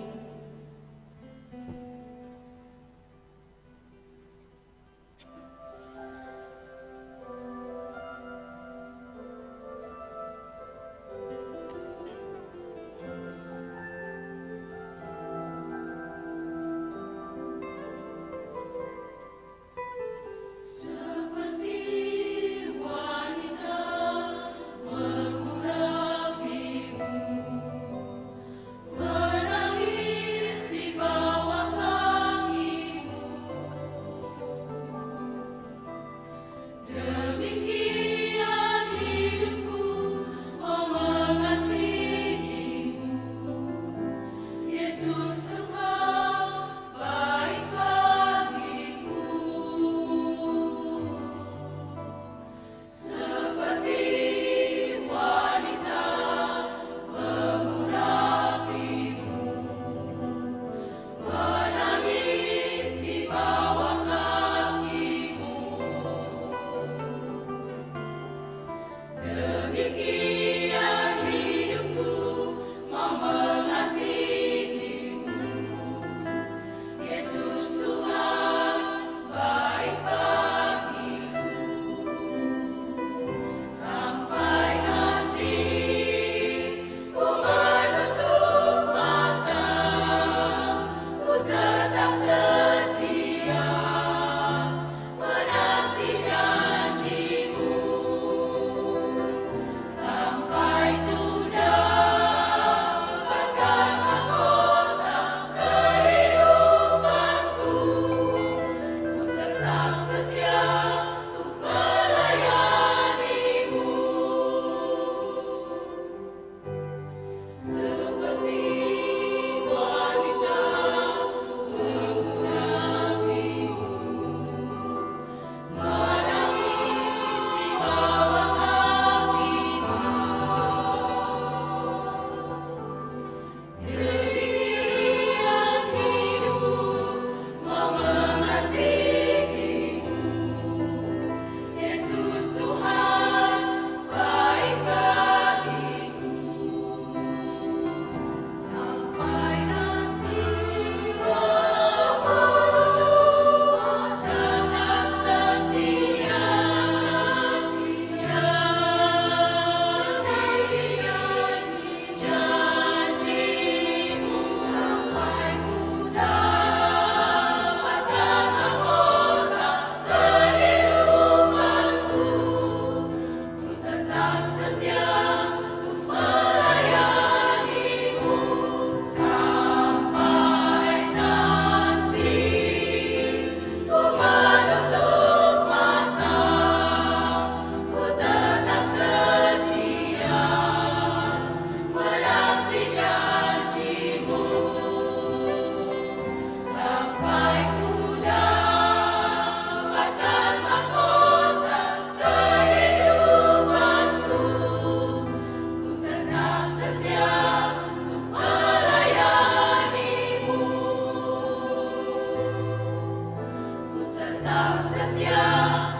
Tetap setia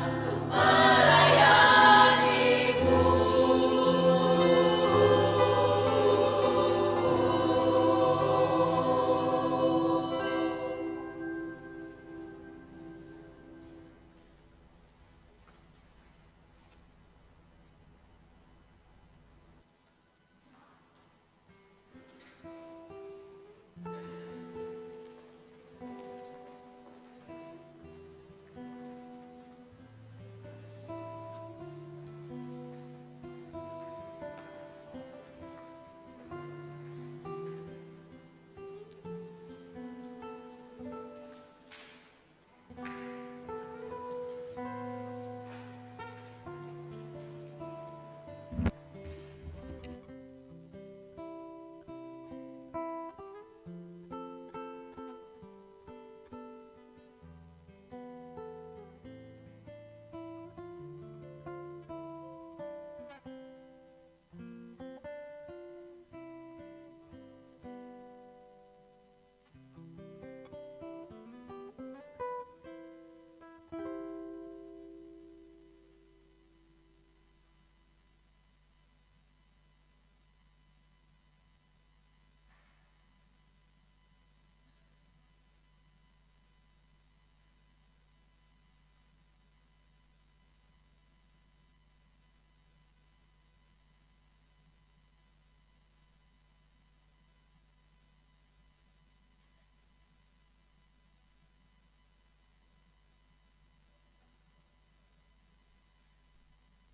untuk melayani-Mu.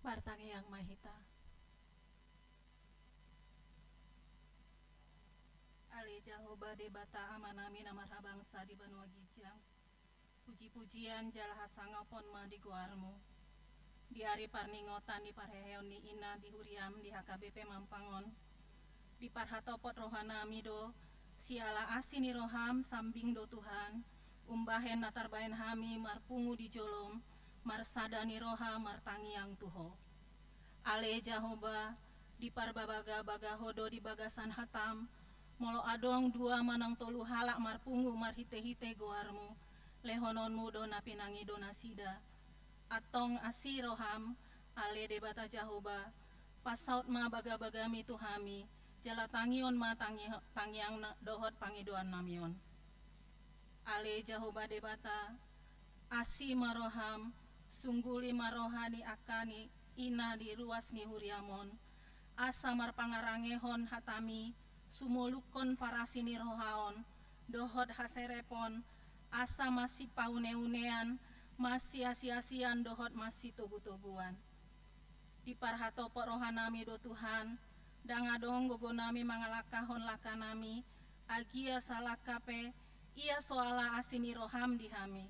Martangiang ma hita. Ale Jahowa Debata Amanami na marhabangsa di banua ginjang, puji-pujian jala hasangapon ma di goarmu. Di ari parningotan ni parheheon ni ina di huriam di H K B P Mampang on, diparhatopot rohanami do siala asi ni roham, sambing do Tuhan, umbahen na tarbahen hami marpungu di jolom, marsada ni roha martangiang tu Ho. Ale Jahowa, diparbabaga-baga Ho do di bagasan hatam, molo adong dua manang tolu halak marpungu marhite-hite goarmu, lehononmu do na pinangido nasida. Antong asi roham, ale Debata Jahowa, pansaut ma baga-bagami tu hami, jala tangihon ma tangi-, tangiang na-, dohot pangidoannami on. Ale Jahowa Debata, asi ma roham, sungguli ma roha ni angka ni ina di ruas ni huriam on, asa marpangarangehon hatami, sumolukkon parasi ni roha on, dohot haserepon, asa masipaune-unean, masiasi-asian dohot masitogu-toguan. Diparhatopot rohanami do Tuhan, ndang adong gogonami mangalangkahon langkanami, agia salangka pe, ia so ala asi ni roham di hami.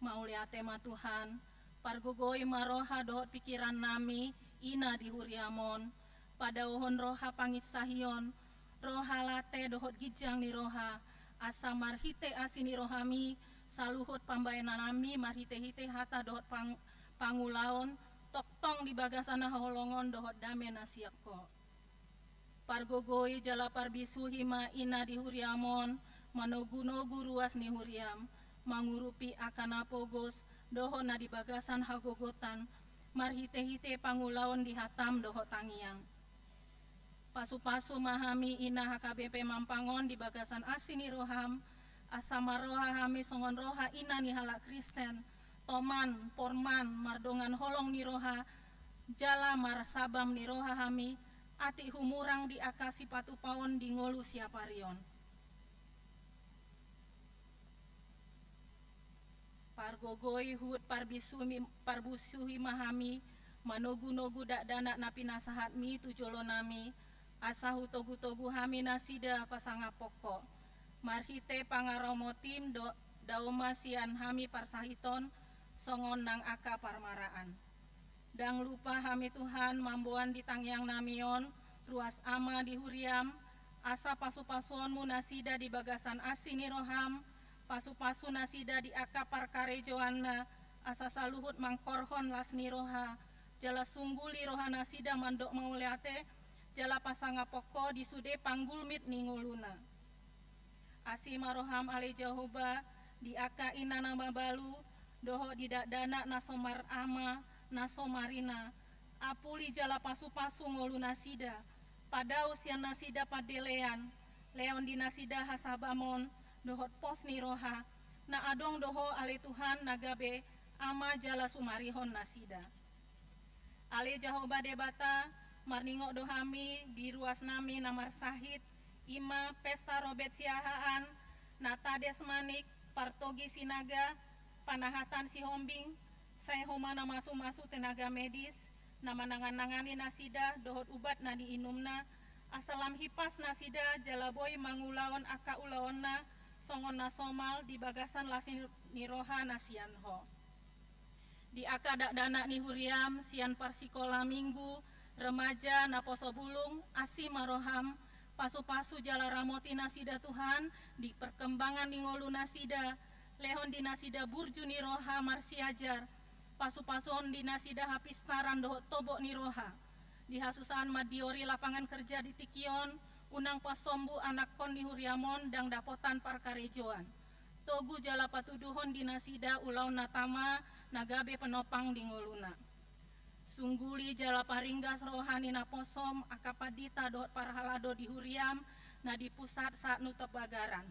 Mauliate ma Tuhan, pargogoi ma roha dohot pikirannami, ina di huriam on, padaohon roha panginsahion, roha late dohot ginjang ni roha, asa marhite asi ni rohami, saluhut pambahenannami marhite-hite hata dohot pang-, pangulaon, tongtong di bagasan haholongon dohot dame na sian Ho. Pargogoi jala parbisuhi ma ina di huriam on, manogu-nogu ruas ni huriam, mangurupi angka na pogos, dohot na di bagasan hagogotan, marhite-hite pangulaon di hatam dohot tangiang. Pasu-pasu ma hami ina H K B P Mampang on di bagasan asi ni roham, asa marroha hami songon roha ina ni halak Kristen, toman, porman, mardongan holong ni roha, jala marsabam ni roha hami, atik humurang di angka sipatupaon di ngolu siapari on. Pargogoi huhut parbisumi-, parbisuhi ma hami, manogu-nogu dakdanak na pinasahatmi tu jolonami, asa hutogu-togu hami nasida pasangaphon Ho. Marhite pangaramotim do, dao ma sian hami parsahiton, songon nang angka parmaraan. Ndang lupa hami Tuhan mamboan di tangiangnami on, ruas ama di huriam, asa pasu-pasuonmu nasida di bagasan asi ni roham, pasu-pasu nasida di angka parkarejoanna, asa saluhut mangkorhon las ni roha, jala sungguli roha nasida mandok mauliate, jala pasangaphon Ho di sude panggulmit ni ngoluna. Asi ma roham ale Jahowa, di angka ina na mabalu, dohot di dakdanak na so marama, na so marina, apuli jala pasupasu ngolunasida, padao sian nasida pandelean, lehon di nasida hasabamon dohot pos ni roha, na adong do Ho ale Tuhan na gabe Ama jala sumarihon nasida. Ale Jahowa Debata, marningot do hami di ruasnami na marsahit, i ma Pesta Robert Siahaan, Natades Manik, Partogi Sinaga, Panahatan Sihombing, sai homa na masumasu tenaga medis, na manangannangani nasida dohot ubat na niinumna, asa lam hipas nasida jala boi mangulahon angka ulaonna songon na somal di bagasan las ni roha na sian Ho. Di angka dakdanak ni huriam sian parsikola minggu, remaja, naposo bulung, asi ma roham, pasupasu jala ramoti nasida Tuhan di perkembangan ni ngolunasida, lehon di nasida burju ni roha marsiajar, pasupasuhon di nasida hapistaran dohot tobok ni roha. Di hasusahan mandiori lapangan kerja di tingki on, unang pasombu anakkon ni huriam on ndang dapotan parkarejoan. Togu jala patuduhon di nasida ulaon na tama na gabe penopang di ngoluna. Sungguli jala paringgas roha ni naposom angka pandita dohot parhalado di huriam na di pusat sahat tu bagaran.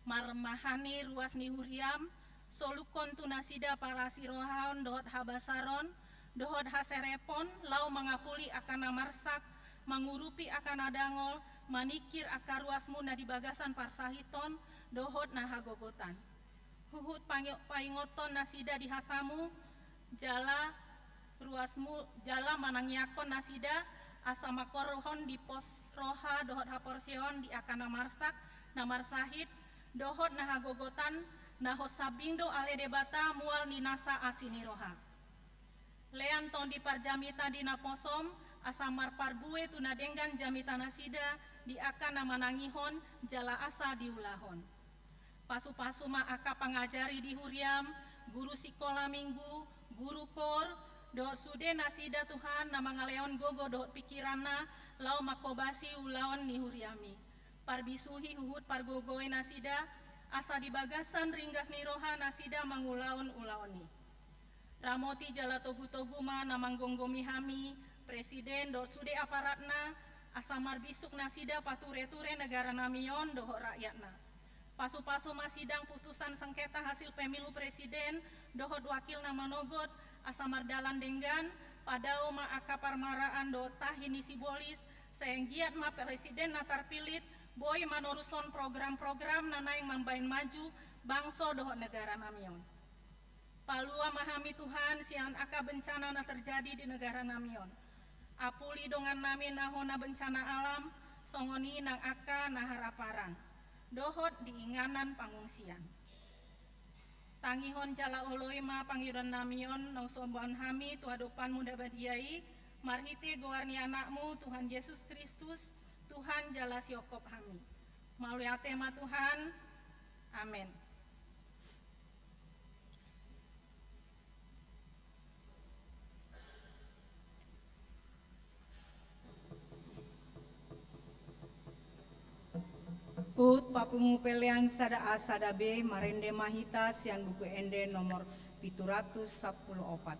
Marmahani ruas ni huriam, solukhon tu nasida parasirohaon dohot habasaron, dohot haserepon, laho mangapuli angka na marsak, mangurupi angka na dangol, maningkir angka ruasmu na di bagasan parsahiton, dohot na hagogotan. Huhut pangi-, paingothon nasida di hatamu, jala ruasmu, jala manangiangkon nasida, asa mangkorhon di pos roha dohot haporseaon di angka na marsak, na marsahit, dohot na hagogotan, na hosambing do ale Debata mual ni nasa asi ni roha. Lean tondi parjamita di naposom, asa marparbue tu na denggan jamita nasida di angka na manangihon jala asa diulahon. Pasupasu ma angka pangajari di huriam, guru sikola minggu, guru kor, dohot sude nasida Tuhan na mangalehon gogo dohot pingkiranna, laho manghobasi ulaon ni huriam i. Parbisuhi huhut pargogoi nasida, asa di bagasan ringgas ni roha nasida mangulahon ulaon i. Ramoti jala togutogu ma na manggomgomi hami, presiden dohot sude aparatna, asa marbisuk nasida patureture negaranami on dohot rakyatna. Pasupasu ma sidang putusan sengketa hasil pemilu presiden dohot wakil na manogot, asa mardalan denggan, padao ma angka parmaraan dohot tahi ni sibolis, sai anggiat ma presiden na tarpilih boi manorushon program-program na naeng mambahen maju bangso dohot negaranami on. Palua ma hami Tuhan sian angka bencana na terjadi di negaranami on. Apuli dongannami na hona bencana alam, songon i nang angka na haraparan, dohot di inganan pangungsian. Tangihon jala oloi ma pangidoannami on na husombaon hami tu adopanmu na badia i, marhite goar ni Anakmu Tuhan Jesus Kristus, Tuhan jala sihomhom hami. Mauliate ma Tuhan. Amen. Huhut papungu pelean sada A sada B, marende ma hita sian Buku Ende nomor pitu ratus sampulu opat.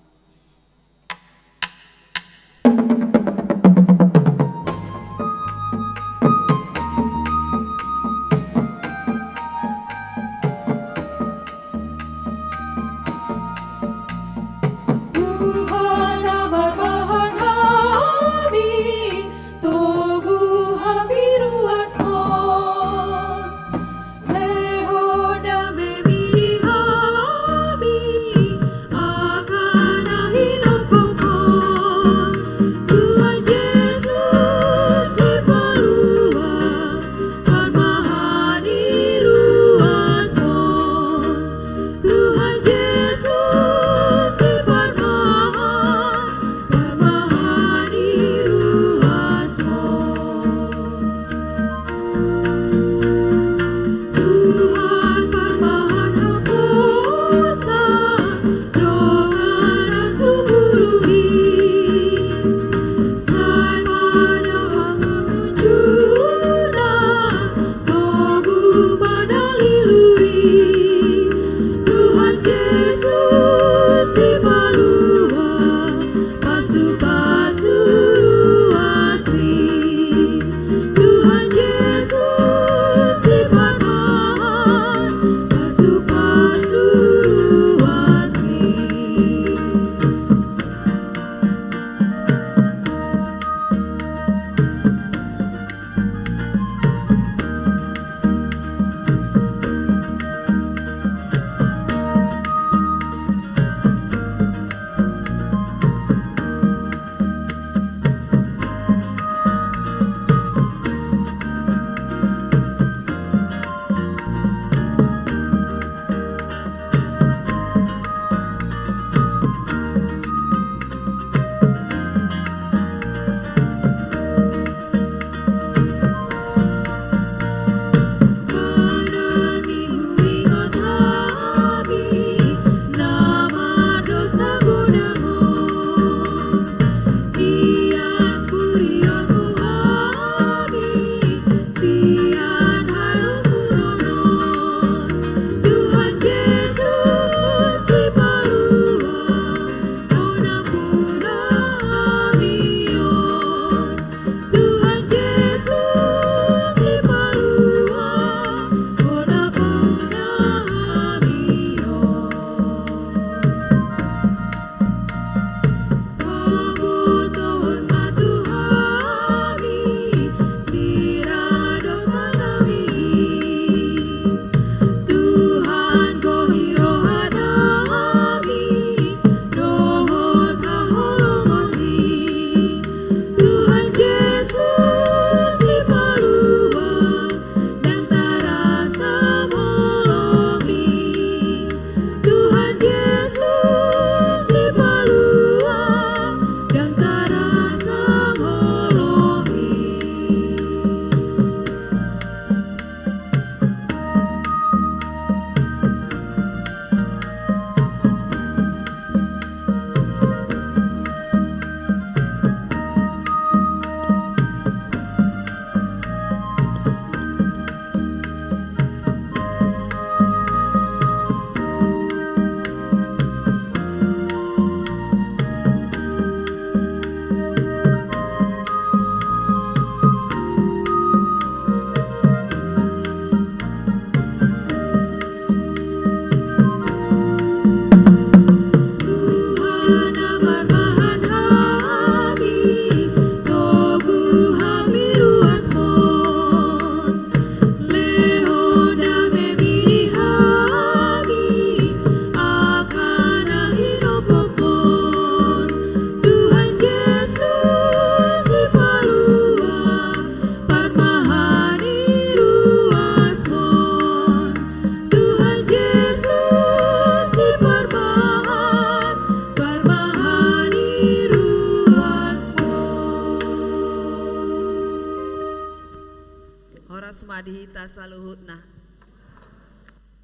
Saluhutna.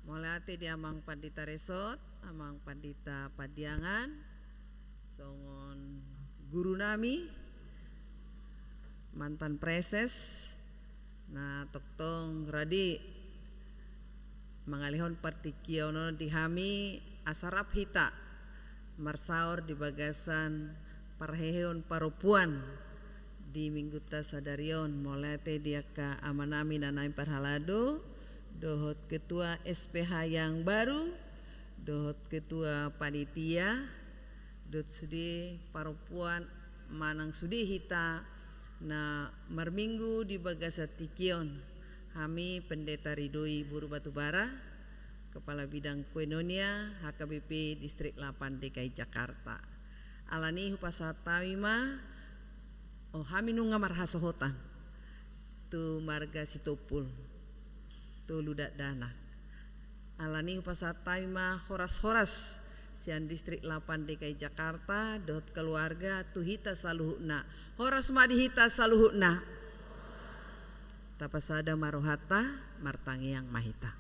Mauliate di Amang Pandita Resot, Amang Pandita Pandiangan, songon guru nami, mantan preses, na tongtong radi mangalehon partingkian on di hami, asa rap hita marsaor di bagasan parheheon parompuan di minggunta sadari on. Mauliate di angka amanami, inanami parhalado, dohot ketua S P H yang baru, dohot ketua panitia, dohot sude parompuan manang sude hita na marminggu di bagasan tingki on. Hami Pendeta Ridoi Boru Batubara, Kepala Bidang Koinonia H K B P Distrik lapan D K I Jakarta. Alani hupasahat hami ma, oh, hami nunga marhasohotan tu marga Sitompul, tu Tolu Dakdanak. Alani hupasahat hami ma horas-horas sian Distrik lapan D K I Jakarta dohot keluarga tu hita saluhutna. Horas ma di hita saluhutna. Tapasada ma rohanta, martangiang ma hita.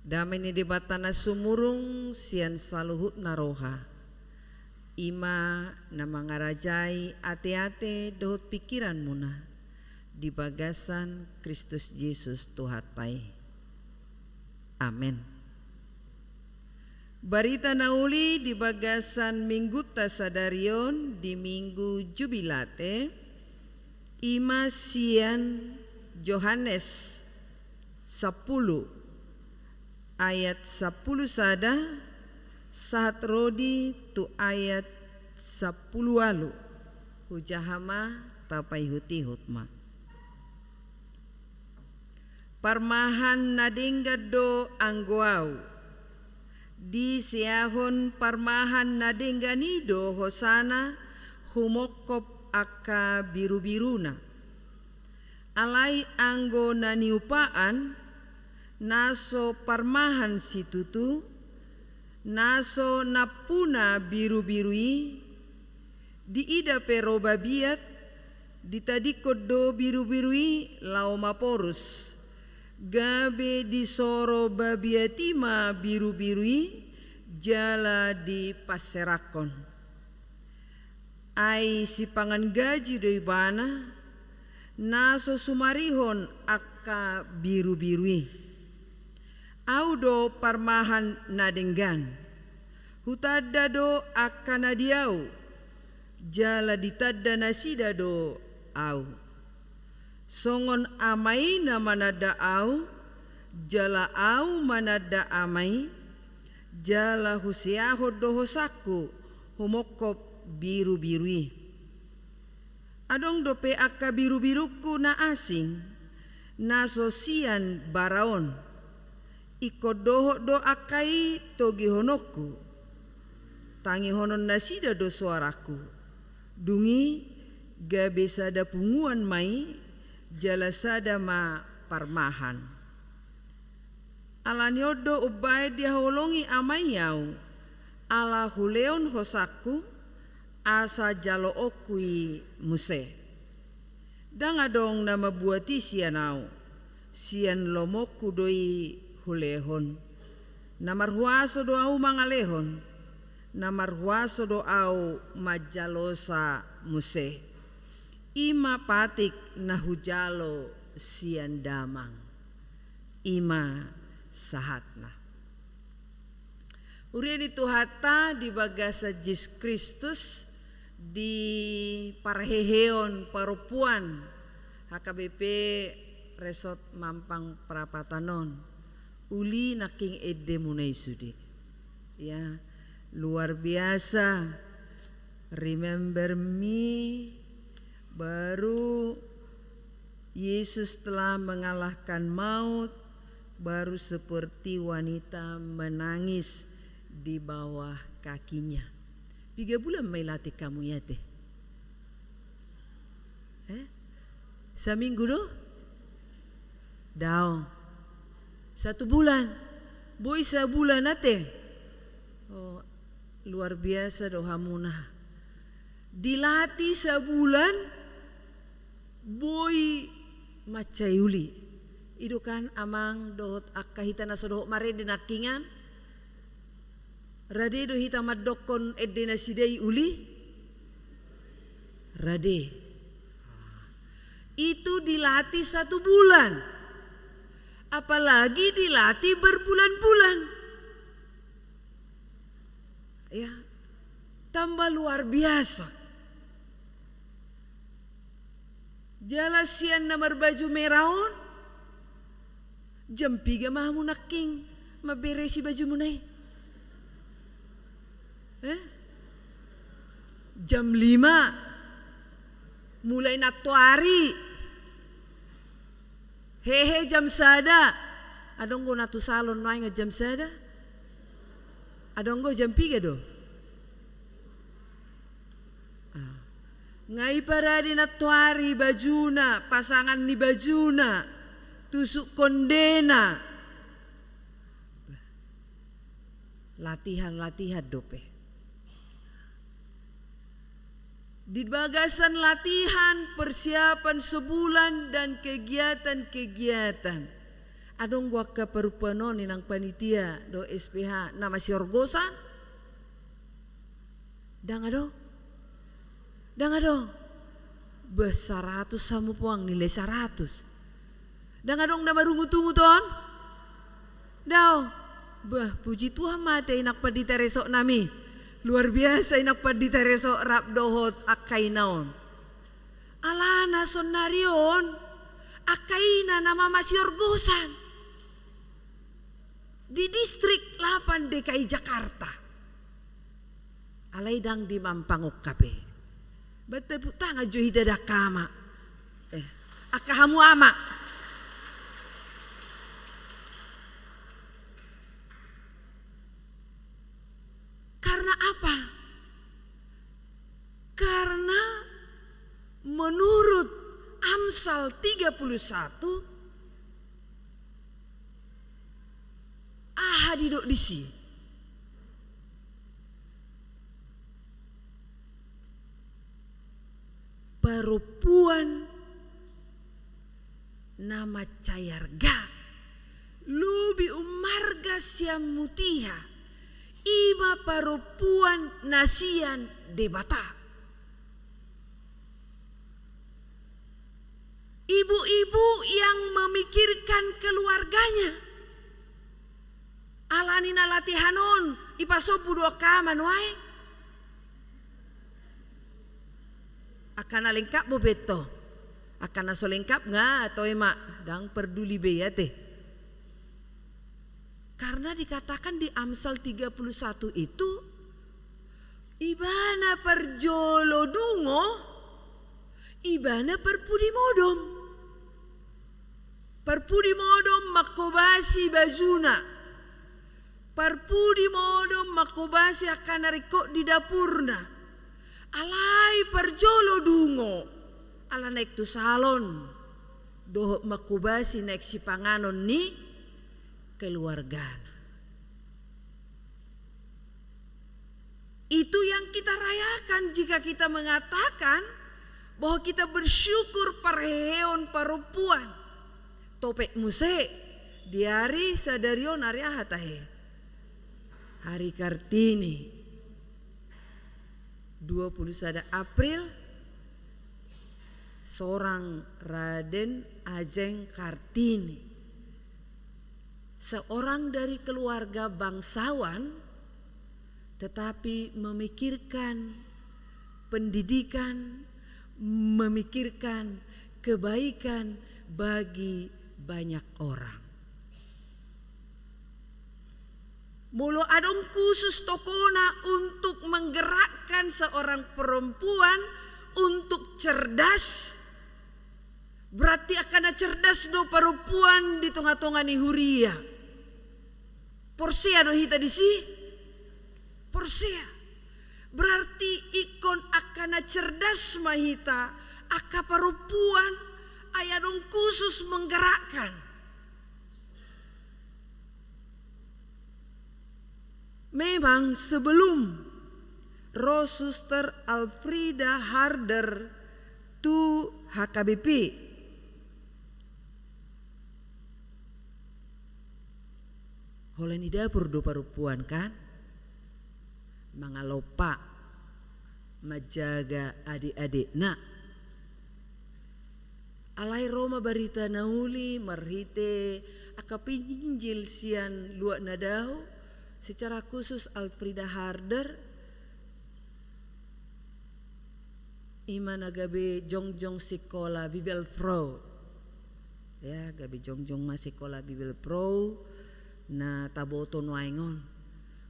Dame ni Debata na sumurung sian saluhutna roha, i ma na mangarajai ate-ate dohot pingkiranmuna di bagasan Kristus Jesus Tuhanta i. Amen. Barita na uli di bagasan minggunta sadari on di Minggu Jubilate, i ma sian Johannes sampulu, ayat sampulu sada, sahat ro di tu ayat sampulu ualu. Hujaha ma tapaihut-ihut ma. Parmahan na denggan do anggo Ahu. Diseahon parmahan na denggan i do hosana humongkop angka birubiruna. Alai anggo na niupaan, na so parmahan situtu, na so nampuna birubiru i, diida pe ro babiat, ditadingkon do birubiru i laho maporus, gabe disoro babiat i ma birubiru i jala dipanserakkon. Ai sipangan gaji do ibana, na so sumarihon angka birubiru i. Ahu do parmahan na denggan. Hutanda do angka na di Ahu, jala ditanda nasida do Ahu. Songon Ama i na mananda Ahu, jala Ahu mananda Ama i, jala Huseahon do hosangku humongkop birubiru i. Adong dope angka birubirungku na asing, na so sian bara on. Ingkon dohot do angka i togihononku. Tangihonon nasida do soarangku. Dung i gabe sada punguan ma i, jala sada ma parmahan. Alani on do umbaen dihaholongi Ama i Ahu, ala hulehon hosangku, asa jaloonku i muse. Ndang adong na mambuat i sian Ahu, sian lomoku do i hulehon. Na marhuaso do Ahu mangalehon, na marhuaso do Ahu manjalosa muse. I ma patik na hujalo sian Damang. I ma sahatna. Huria ni Tuhanta di bagasan Jesus Kristus, di parheheon parompuan H K B P Resort Mampang Prapatan on, uli nangkin endemuna i sude. Ya, luar biasa. Remember me, baru Yesus telah mengalahkan maut, baru seperti wanita menangis di bawah kakinya. Piga bulan ma i latih hamu i ate? Eh? Saminggu do? Daong. Satu bulan. Boi sabulan ate? Oh, luar biasa do hamuna. Dilatih sabulan, Boi mansai uli. I do kan amang dohot angka hita na so dohot marende nangkiningan. Rade do hita mandokkon ende nasida i uli? Rade. Itu dilatih satu bulan. Apalagi dilatih berbulan-bulan. Ya, tambah luar biasa. Jala sian na marbaju merah on, jam piga ma hamu nangkin mamberesi bajumuna i? Eh? Jam lima. Mulai nantoari. Hehe, jam sada. Adong do na tu salon nuaeng jam sada? Adong do, jam piga do? Ah. Nga i parade nantoari bajuna, pasangan ni bajuna, tusuk kondena. Latihan-latihan dope. Di bagasan latihan, persiapan sebulan, dan kegiatan-kegiatan. Adong do angka parompuan on, inang panitia dohot S P H, na masiorgosan? Ndang adong? Ndang adong? Bah, saratus hamu poang, nilai saratus. Ndang adong na marungut-ungut on? Daong. Bah, puji Tuhan ma ate inang pandita resort nami. Luar biasa inang pandita resort rap dohot angka ina on. Alana saonari on angka ina nama masiorgosan di Distrik lapan D K I Jakarta. Alai ndang di Mampang on hape. Ba tepuk tangan jo hita da angka ama. Eh, angka hamu ama. Karena apa? Karena menurut Amsal tiga puluh satu, aha didok disi? Parompuan na mansai arga, lobi umarga sian mutiha, i ma parompuan na sian Debata. Ibu-ibu yang memikirkan keluarganya. Alani na latihan on, ipasombu do angka ama nuaeng. Angka na lengkap bo beto. Angka na so lengkap nga toe ma, ndang parduli be i ate. Karena dikatakan di Amsal tiga puluh satu itu, ibana parjolo dungo, ibana parpudi modom. Parpudi modom mangkobasi bajuna. Parpudi modom mangkobasi angka na ringkot di dapurna. Alai parjolo dungo, ala naeng tu salon dohot mangkobasi naeng sipanganon ni keluargana. Itu yang kita rayakan jika kita mengatakan bahwa kita bersyukur parheheon parompuan. Topet muse di ari sadari on, ari aha tahe? Hari Kartini. Dua puluh sada April, seorang Raden Ajeng Kartini. Seorang dari keluarga bangsawan, tetapi memikirkan pendidikan, memikirkan kebaikan bagi banyak orang. Molo adong khusus tokona untuk menggerakkan seorang perempuan untuk cerdas, berarti angka na cerdas do parompuan di tonga-tonga ni huria. Porsea do hita disi? Porsea. Berarti ingkon angka na cerdas ma hita, angka parompuan, ai adong khusus menggerakkan. Memang sebelum ro Suster Alfrida Harder tu H K B P. Holan i dapur do parompuan kan? Mangalompa, manjaga adik-adikna. Alai ro ma barita na uli marhite angka pinjil sian luat na dao, secara khusus Alfrida Harder, ima na gabe jongjong sikola Bibelvrouw. Ya, gabe jongjong ma sikola Bibelvrouw na taboto nuaeng on.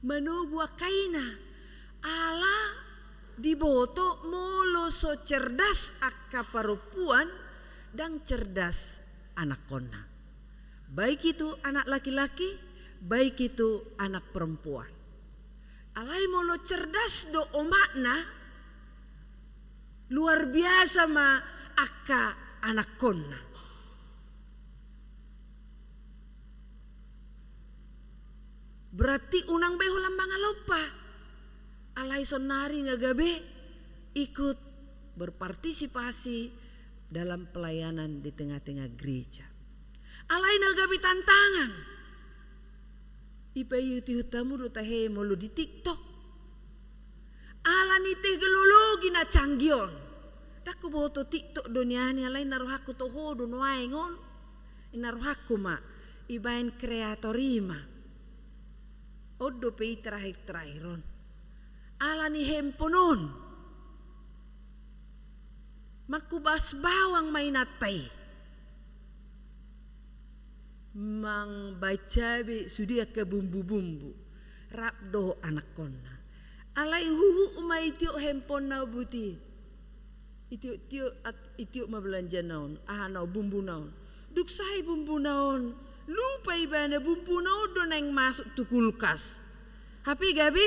Manogu angka ina, ala diboto molo so cerdas angka parompuan, ndang cerdas anakkonna. Baik itu anak laki-laki, baik itu anak perempuan. Alai molo cerdas do omakna, luar biasa ma angka anakkonna. Berarti unang be holan mangalompa. Alai sonnari nga gabe ikut berpartisipasi dalam pelayanan di tengah-tengah gereja. Alai na gabe tantangan. Ipaihut-ihut hamu do tahe molo di TikTok. Ala ni teknologi na canggih on. Ndang huboto TikTok do nian i, alai na rohangku toho do nuaeng on. Ina rohangku ma ibaen kreator i ma. On dope i terakhir-terakhir on. Ala ni handphone on. Mangkubas bawang ma inanta i. Mambaen cabe sude angka bumbu-bumbu. Rap dohot anakkonna. Alai huhut ma itiop handphonena, buti. Itiop-tiop, at-, itiop ma belanjana on, ahana on, bumbuna on. Dung sae bumbuna on, lupa ibana bumbuna on do naeng masuk tu kulkas. Hape gabe,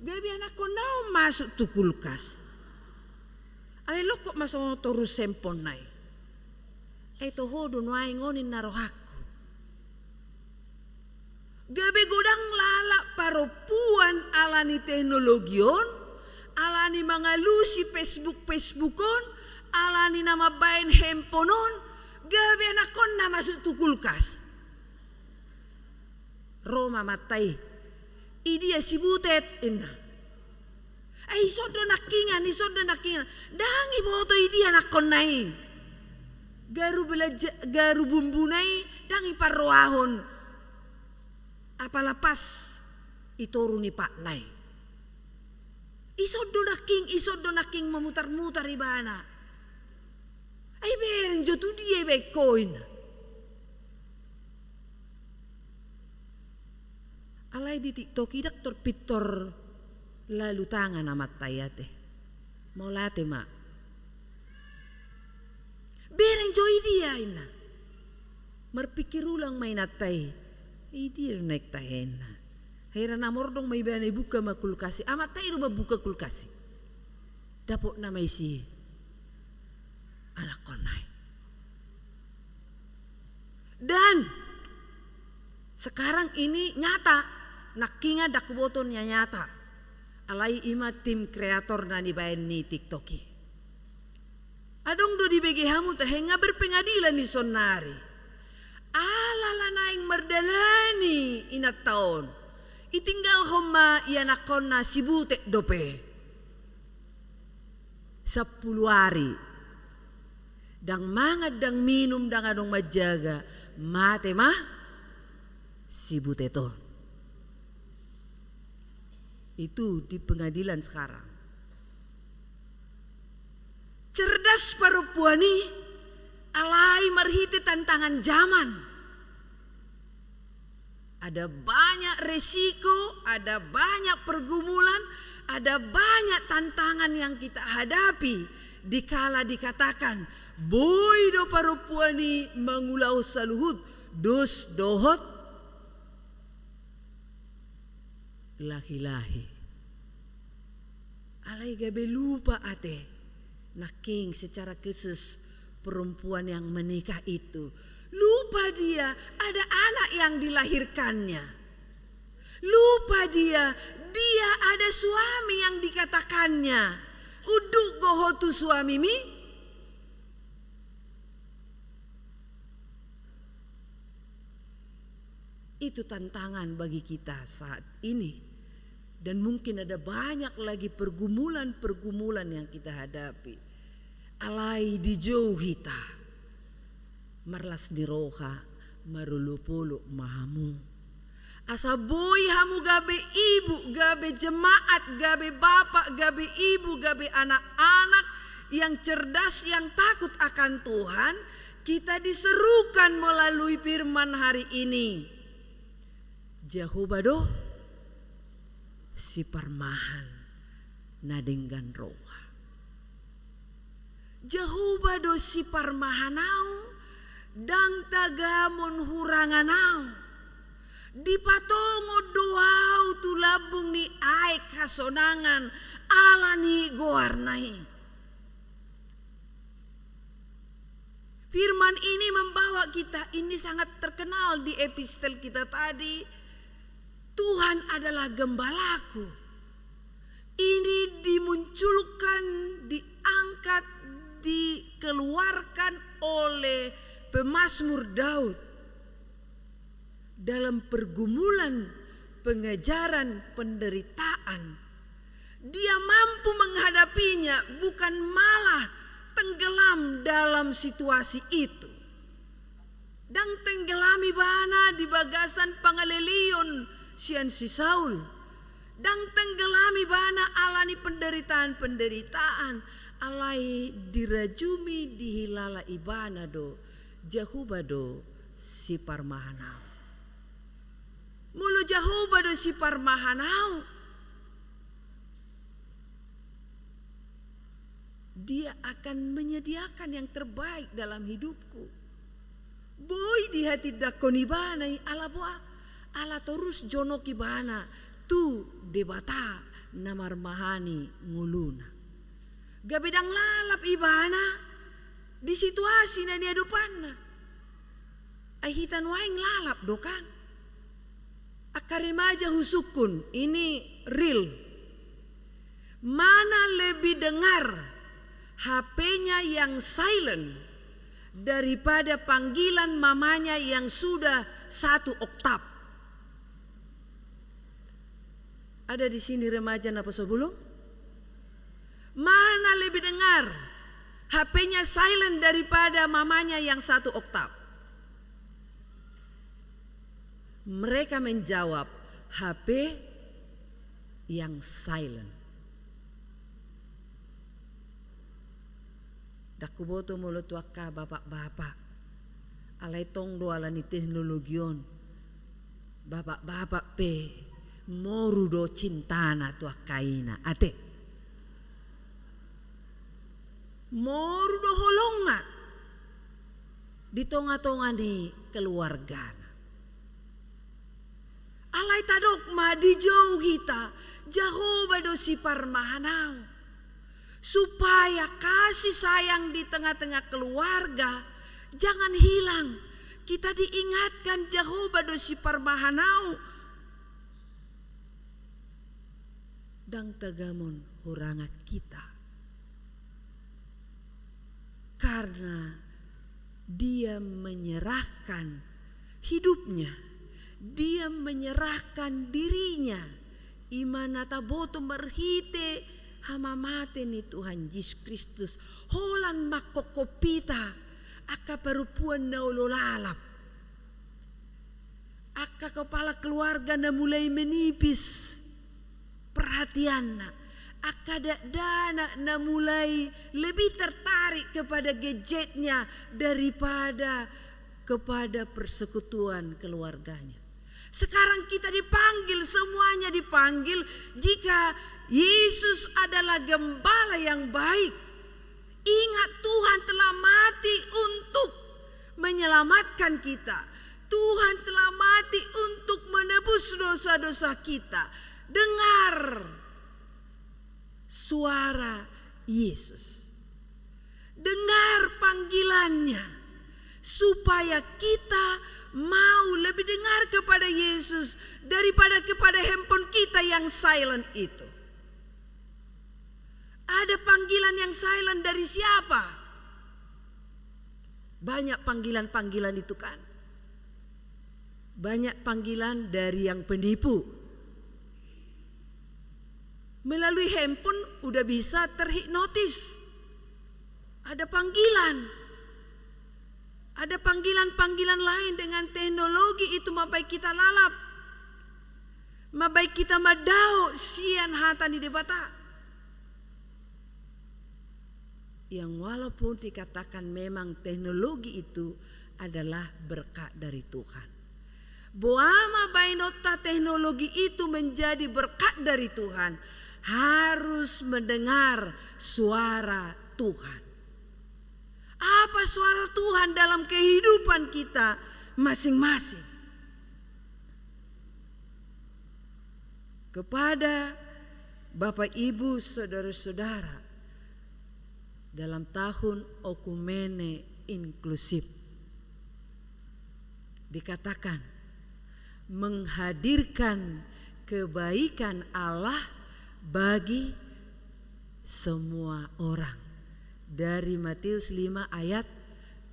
gabe anakkonna on masuk tu kulkas. Alai longkot ma songon torus handphonena i. Ai toho do nuaeng on, inna rohangku. Gabe godang lalap parompuan ala ni teknologi on, ala ni mangalusi Facebook-Facebook on, ala ni na mambaen handphone on, gabe anakkonna masuk tu kulkas. Ro ma amanta i. Idia si Butet, inna. Ai ison do nangkingan, ison do nangkingan. Ndang iboto idia anakkonna i. Garu belaja-, garu bumbuna i ndang iparrohahon. Apala pas i toru ni patna i. Ison do nangking, ison do nangking mamutar-mutar ibana. Ai bereng jo tu dia ibaen ho, inna. Alai di TikTok i ndang tor pintor lalu tangan amanta i ate. Mauliate ma. Bereng jo idia, inna. Marpikir ulang ma inanta i. Idia do naeng tahe, inna. Hera na mordong ma ibana, ibuka ma kulkas i. Amanta i do mambuka kulkas i. Dapotna ma isi anakkonna i. Dan sekarang ini nyata, nangkingan ndang huboto na nyata. Alai ima tim kreator na nibaen ni TikTok i. Adong do dibege hamu tahe nga berpengadilan i sonnari. Ala la naeng mardalani inanta on. Itinggalhon ma ianakkonna si Butet dope. Sampulu ari. Ndang mangan, ndang minum, ndang adong manjaga, mate ma si Butet on. Itu di pengadilan sekarang. Cerdas parompuan i, alai marhite tantangan zaman. Ada banyak resiko, ada banyak pergumulan, ada banyak tantangan yang kita hadapi dikala dikatakan, boi do parompuan i mangulahon saluhut dos dohot lahi-lahi. Alai gabe lupa ate, nangking secara khusus perempuan yang menikah itu. Lupa dia ada anak yang dilahirkannya. Lupa dia, dia ada suami yang dikatakannya. Unduk do ho tu suamimi. Itu tantangan bagi kita saat ini. Dan mungkin ada banyak lagi pergumulan-pergumulan yang kita hadapi. Alai dijou hita. Marlas ni roha, marolopolop ma hamu. Asa boi hamu gabe ibu, gabe jemaat, gabe bapa, gabe ibu, gabe anak-anak yang cerdas, yang takut akan Tuhan, kita diserukan melalui firman hari ini. Jahowa do siparmahan na denggan roha. Jahowa do siparmahan ahu, ndang tagamon hurangan ahu. Dipatongon do ahu tu lambung ni aek hasonangan ala ni goarna i. Firman ini membawa kita, ini sangat terkenal di epistel kita tadi, Tuhan adalah gembalaku. Ini dimunculkan, diangkat, dikeluarkan oleh pemazmur Daud. Dalam pergumulan, pengejaran, penderitaan, dia mampu menghadapinya, bukan malah tenggelam dalam situasi itu. Ndang tenggelam ibana di bagasan pangaleleon sian si Saul. Ndang tenggelam ibana ala ni penderitaan-penderitaan, alai dirajumi, dihilala ibana do, Jahowa do siparmahan ahu. Molo Jahowa do siparmahan ahu, Dia akan menyediakan yang terbaik dalam hidupku. Boi dihatindangkon ibana i, ala boha, ala torus jonok ibana tu Debata na marmahani ngoluna. Gabe ndang lalap ibana di situasi na niadopanna. Ai hita nuaeng lalap do kan? Angka remaja husungkun, ini real. Mana lebih dengar H P-nya yang silent daripada panggilan mamanya yang sudah satu oktav? Ada di sini remaja naposobulung? Mana lebih dengar H P-nya silent daripada mamanya yang satu oktav? Mereka menjawab, H P yang silent. Ndang huboto molo tu angka bapak-bapak. Alai tong do ala ni teknologi on. Bapak-bapak pe moru do cintana tu angka ina. Ate. Moru do holongna di tonga-tonga ni keluargana. Alai tadok ma, dijou hita, Jahowa do siparmahan ahu. Supaya kasih sayang di tengah-tengah keluarga jangan hilang. Kita diingatkan Jahowa do siparmahan ahu. Ndang tagamon hurangan hita. Karena dia menyerahkan hidupnya, dia menyerahkan dirinya, i ma na taboto marhite hamamate ni Tuhan Jesus Kristus, holan mangkophop hita, angka parompuan na olo lalap. Angka kepala keluarga na mulai menipis perhatianna, angka dakdanak na mulai lebih tertarik kepada gadgetnya daripada kepada persekutuan keluarganya. Sekarang kita dipanggil, semuanya dipanggil, jika Yesus adalah gembala yang baik. Ingat, Tuhan telah mati untuk menyelamatkan kita. Tuhan telah mati untuk menebus dosa-dosa kita. Dengar suara Yesus. Dengar panggilannya. Supaya kita mau lebih dengar kepada Yesus daripada kepada handphone kita yang silent itu. Ada panggilan yang silent dari siapa? Banyak panggilan-panggilan itu kan. Banyak panggilan dari yang penipu. Melalui handphone udah bisa terhipnotis. Ada panggilan. Ada panggilan-panggilan lain dengan teknologi itu mambahen hita lalap. Mambahen hita mandao sian hata ni Debata. Yang walaupun dikatakan memang teknologi itu adalah berkat dari Tuhan. Boha ma baenonta teknologi itu menjadi berkat dari Tuhan, harus mendengar suara Tuhan. Apa suara Tuhan dalam kehidupan kita masing-masing? Kepada Bapak, Ibu, saudara-saudara, dalam tahun oikumene inklusif dikatakan menghadirkan kebaikan Allah bagi semua orang. Dari Matius lima ayat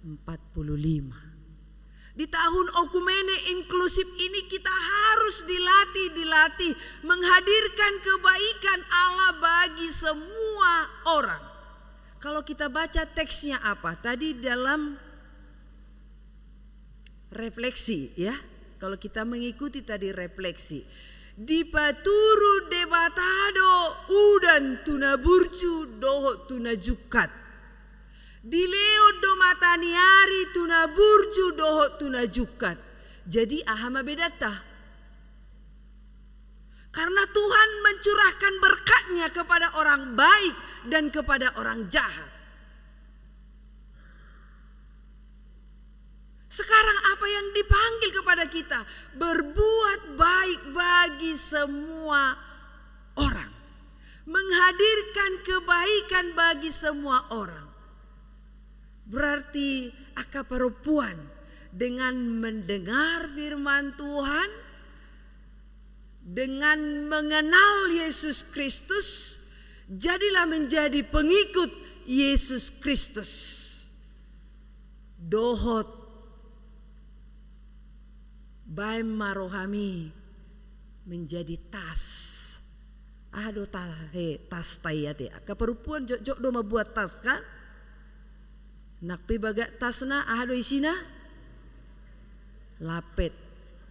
empat puluh lima. Di tahun oikumene inklusif ini kita harus dilatih, dilatih menghadirkan kebaikan Allah bagi semua orang. Kalau kita baca teksnya apa? Tadi dalam refleksi, ya. Kalau kita mengikuti tadi refleksi, dipaturu Debata do udan tu na burju dohot tu na jungkat. Dilehon do mata ni ari tu na burju dohot tu na jungkat. Jadi aha ma bedanta? Karena Tuhan mencurahkan berkat-Nya kepada orang baik dan kepada orang jahat. Sekarang apa yang dipanggil kepada kita? Berbuat baik bagi semua orang. Menghadirkan kebaikan bagi semua orang. Berarti angka parompuan, dengan mendengar firman Tuhan, dengan mengenal Yesus Kristus, jadilah menjadi pengikut Yesus Kristus. Dohot baen ma rohami menjadi tas. Aha do ta-, he, tas ta i ate? Angka parompuan jotjot do mambuat tas, kan? Nang pe bagak tasna, aha do isina? Lampet.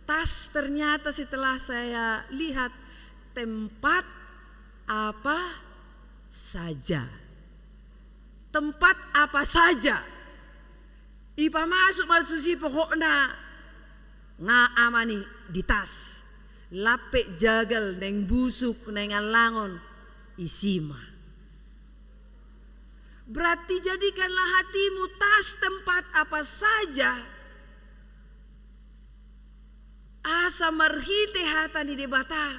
Tas ternyata setelah saya lihat tempat apa saja. Tempat apa saja. Ipamasuk ma tusi pokokna, nga aman i di tas. Lampet, jagal, naeng busuk, naeng allangon, isi ma. Berarti jadikanlah hatimu tas tempat apa saja, asa marhite hata ni Debata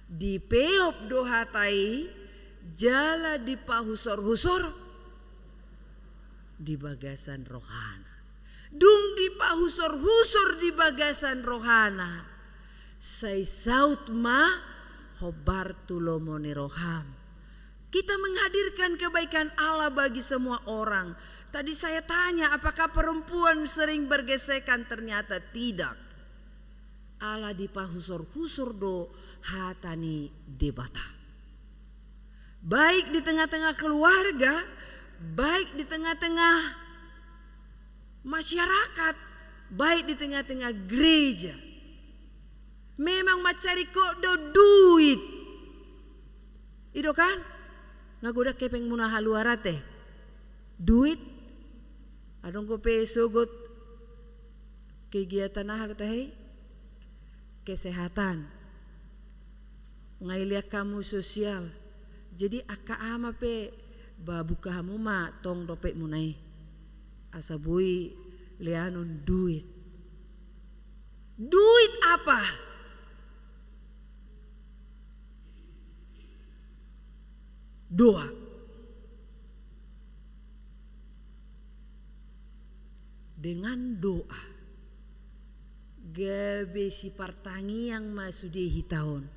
dipeop do hata i, jala dipahusor-husor di bagasan rohana. Dung dipahusor-husor di bagasan rohana, sai saut ma hombar tu lomo ni roham. Kita menghadirkan kebaikan Allah bagi semua orang. Tadi saya tanya, apakah perempuan sering bergesekan? Ternyata tidak. Ala dipahusor-husor do hata ni Debata. Baik di tengah-tengah keluarga, baik di tengah-tengah masyarakat, baik di tengah-tengah gereja. Memang mansai ringkot do duit. I do kan? Nga godang hepengmuna haluar ate. Duit. Adong dope sogot kegiatan aha do tahe? Kesehatan. Nga ilean hamu sosial. Jadi angka ama pe, ba buka hamu ma tong dompetmuna i. Asa boi leanon duit. Duit apa? Doa. Dengan doa gabe sipartangiang ma sude hita on.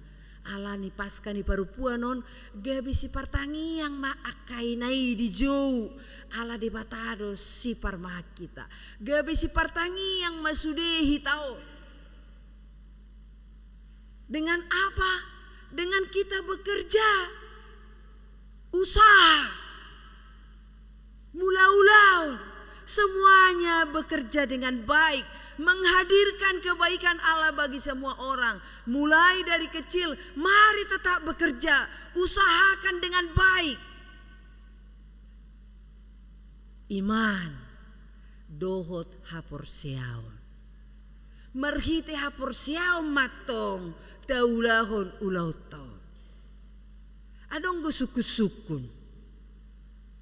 Ala ni Paskah ni parompuan on, gabe sipartangiang ma angka ina i dijou, ala Debata do siparmahan hita. Gabe sipartangiang ma sude hita on. Dengan apa? Dengan kita bekerja, usaha, mula ulaon, semuanya bekerja dengan baik, menghadirkan kebaikan Allah bagi semua orang, mulai dari kecil. Mari tetap bekerja, usahakan dengan baik. Iman dohot haporseaon. Marhite haporseaon ma antong taulahon ulaonta on. Adong do sungkun-sungkun.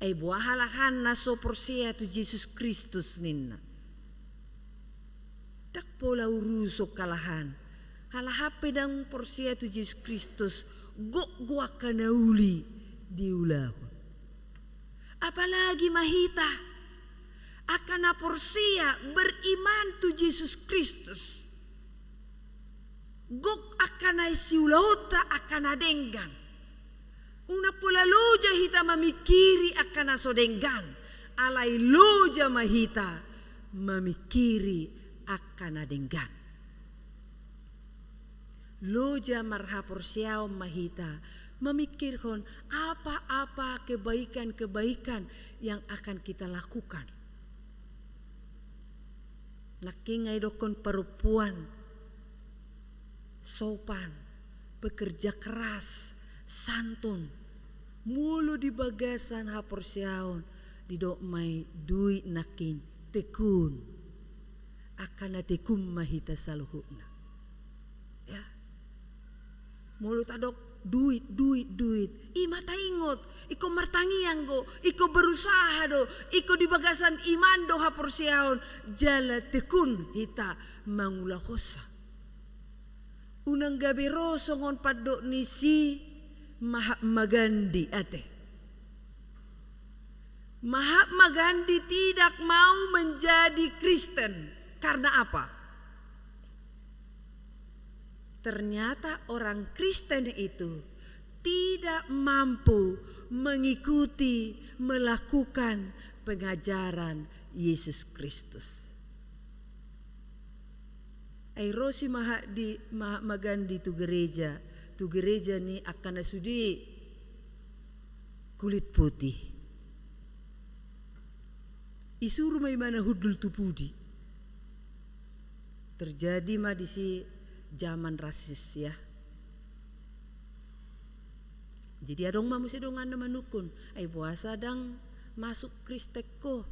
Ai boha halahan na so porsea tu Jesus Kristus ninna. Ndang pola uruson halahan. Halahan pe ndang porsea tu Jesus Kristus, gok do angka na uli diulahon. Apalagi ma hita, angka na porsea beriman tu Jesus Kristus. Gok angka na siulaonta, angka na denggan. Unang pola loja hita mamingkiri angka na so denggan, alai loja ma hita mamingkiri angka na denggan. Loja marhaporseaon ma hita mamingkirhon apa-apa kebaikan-kebaikan yang akan kita lakukan. Nangkin nga didokkon parompuan sopan, pekerja keras, santun. Molo di bagasan haporseaon, didok ma i duit nangkin, tekun. Angka na tekun ma hita saluhutna. Ya. Molo tadok duit, duit, duit, i ma taingot, ingkon martangiang do, ingkon berusaha do, ingkon di bagasan iman do haporseaon, jala tekun hita mangulahonsa. Unang gabe ro songon pandok ni si Mahatma Gandhi, ate. Mahatma Gandhi tidak mau menjadi Kristen. Karena apa? Ternyata orang Kristen itu tidak mampu mengikuti, melakukan pengajaran Yesus Kristus. Ai ro si Maha-, di, Mahatma Gandhi tu gereja, tu gereja ni angka na sude kulit putih. Isuru ma ibana hundul tu pudi. Terjadi ma disi zaman rasis, ya. Jadi adong ma muse donganna manungkun, ai boasa ndang masuk Kristen ho?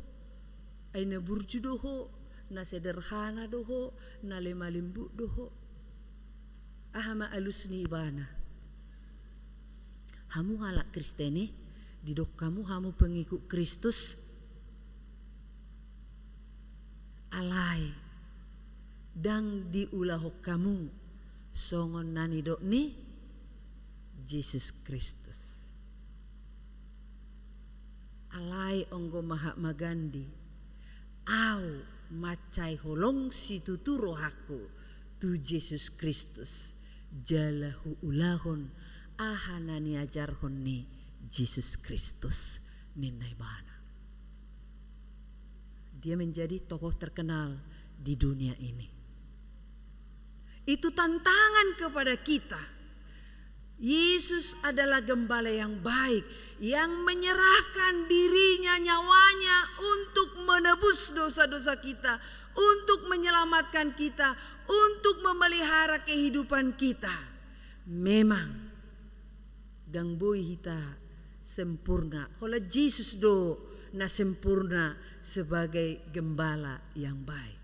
Ai na burju do ho, na sederhana do ho, na lemah lembut do ho. Aha ma alus ni ibana? Hamu halak Kristen i, didok hamu, hamu pengikut Kristus, alai ndang diulahon hamu songon na nidok ni Jesus Kristus. Alai anggo Mahatma Gandhi, au mansai holong situtu rohangku tu Jesus Kristus, jala huulahon aha na niajarhon ni Jesus Kristus, ninna ibana. Dia menjadi tokoh terkenal di dunia ini. Itu tantangan kepada kita. Yesus adalah gembala yang baik, yang menyerahkan dirinya, nyawanya untuk menebus dosa-dosa kita, untuk menyelamatkan kita, untuk memelihara kehidupan kita. Memang, ndang boi hita sempurna, holan Jesus do na sempurna sebagai gembala yang baik.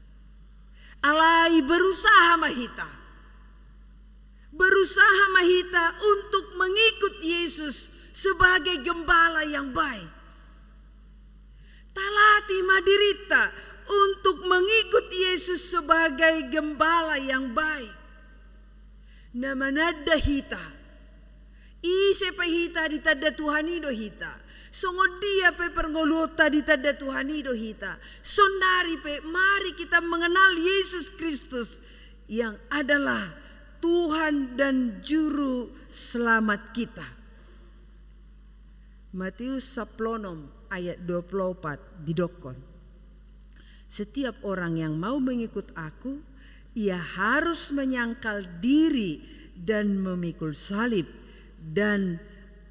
Alai berusaha ma hita. Berusaha ma hita untuk mengikut Yesus sebagai gembala yang baik. Talati ma dirinta untuk mengikut Yesus sebagai gembala yang baik. Na mananda hita. Ise pe hita, ditanda Tuhan i do hita. Songon dia pe parngoluonta, ditanda Tuhan i do hita. Saonari pe, mari kita mengenal Yesus Kristus yang adalah Tuhan dan Juru Selamat kita. Matius sampulu onom ayat dua pulu opat didokkon, "Setiap orang yang mau mengikut Aku, ia harus menyangkal diri dan memikul salib dan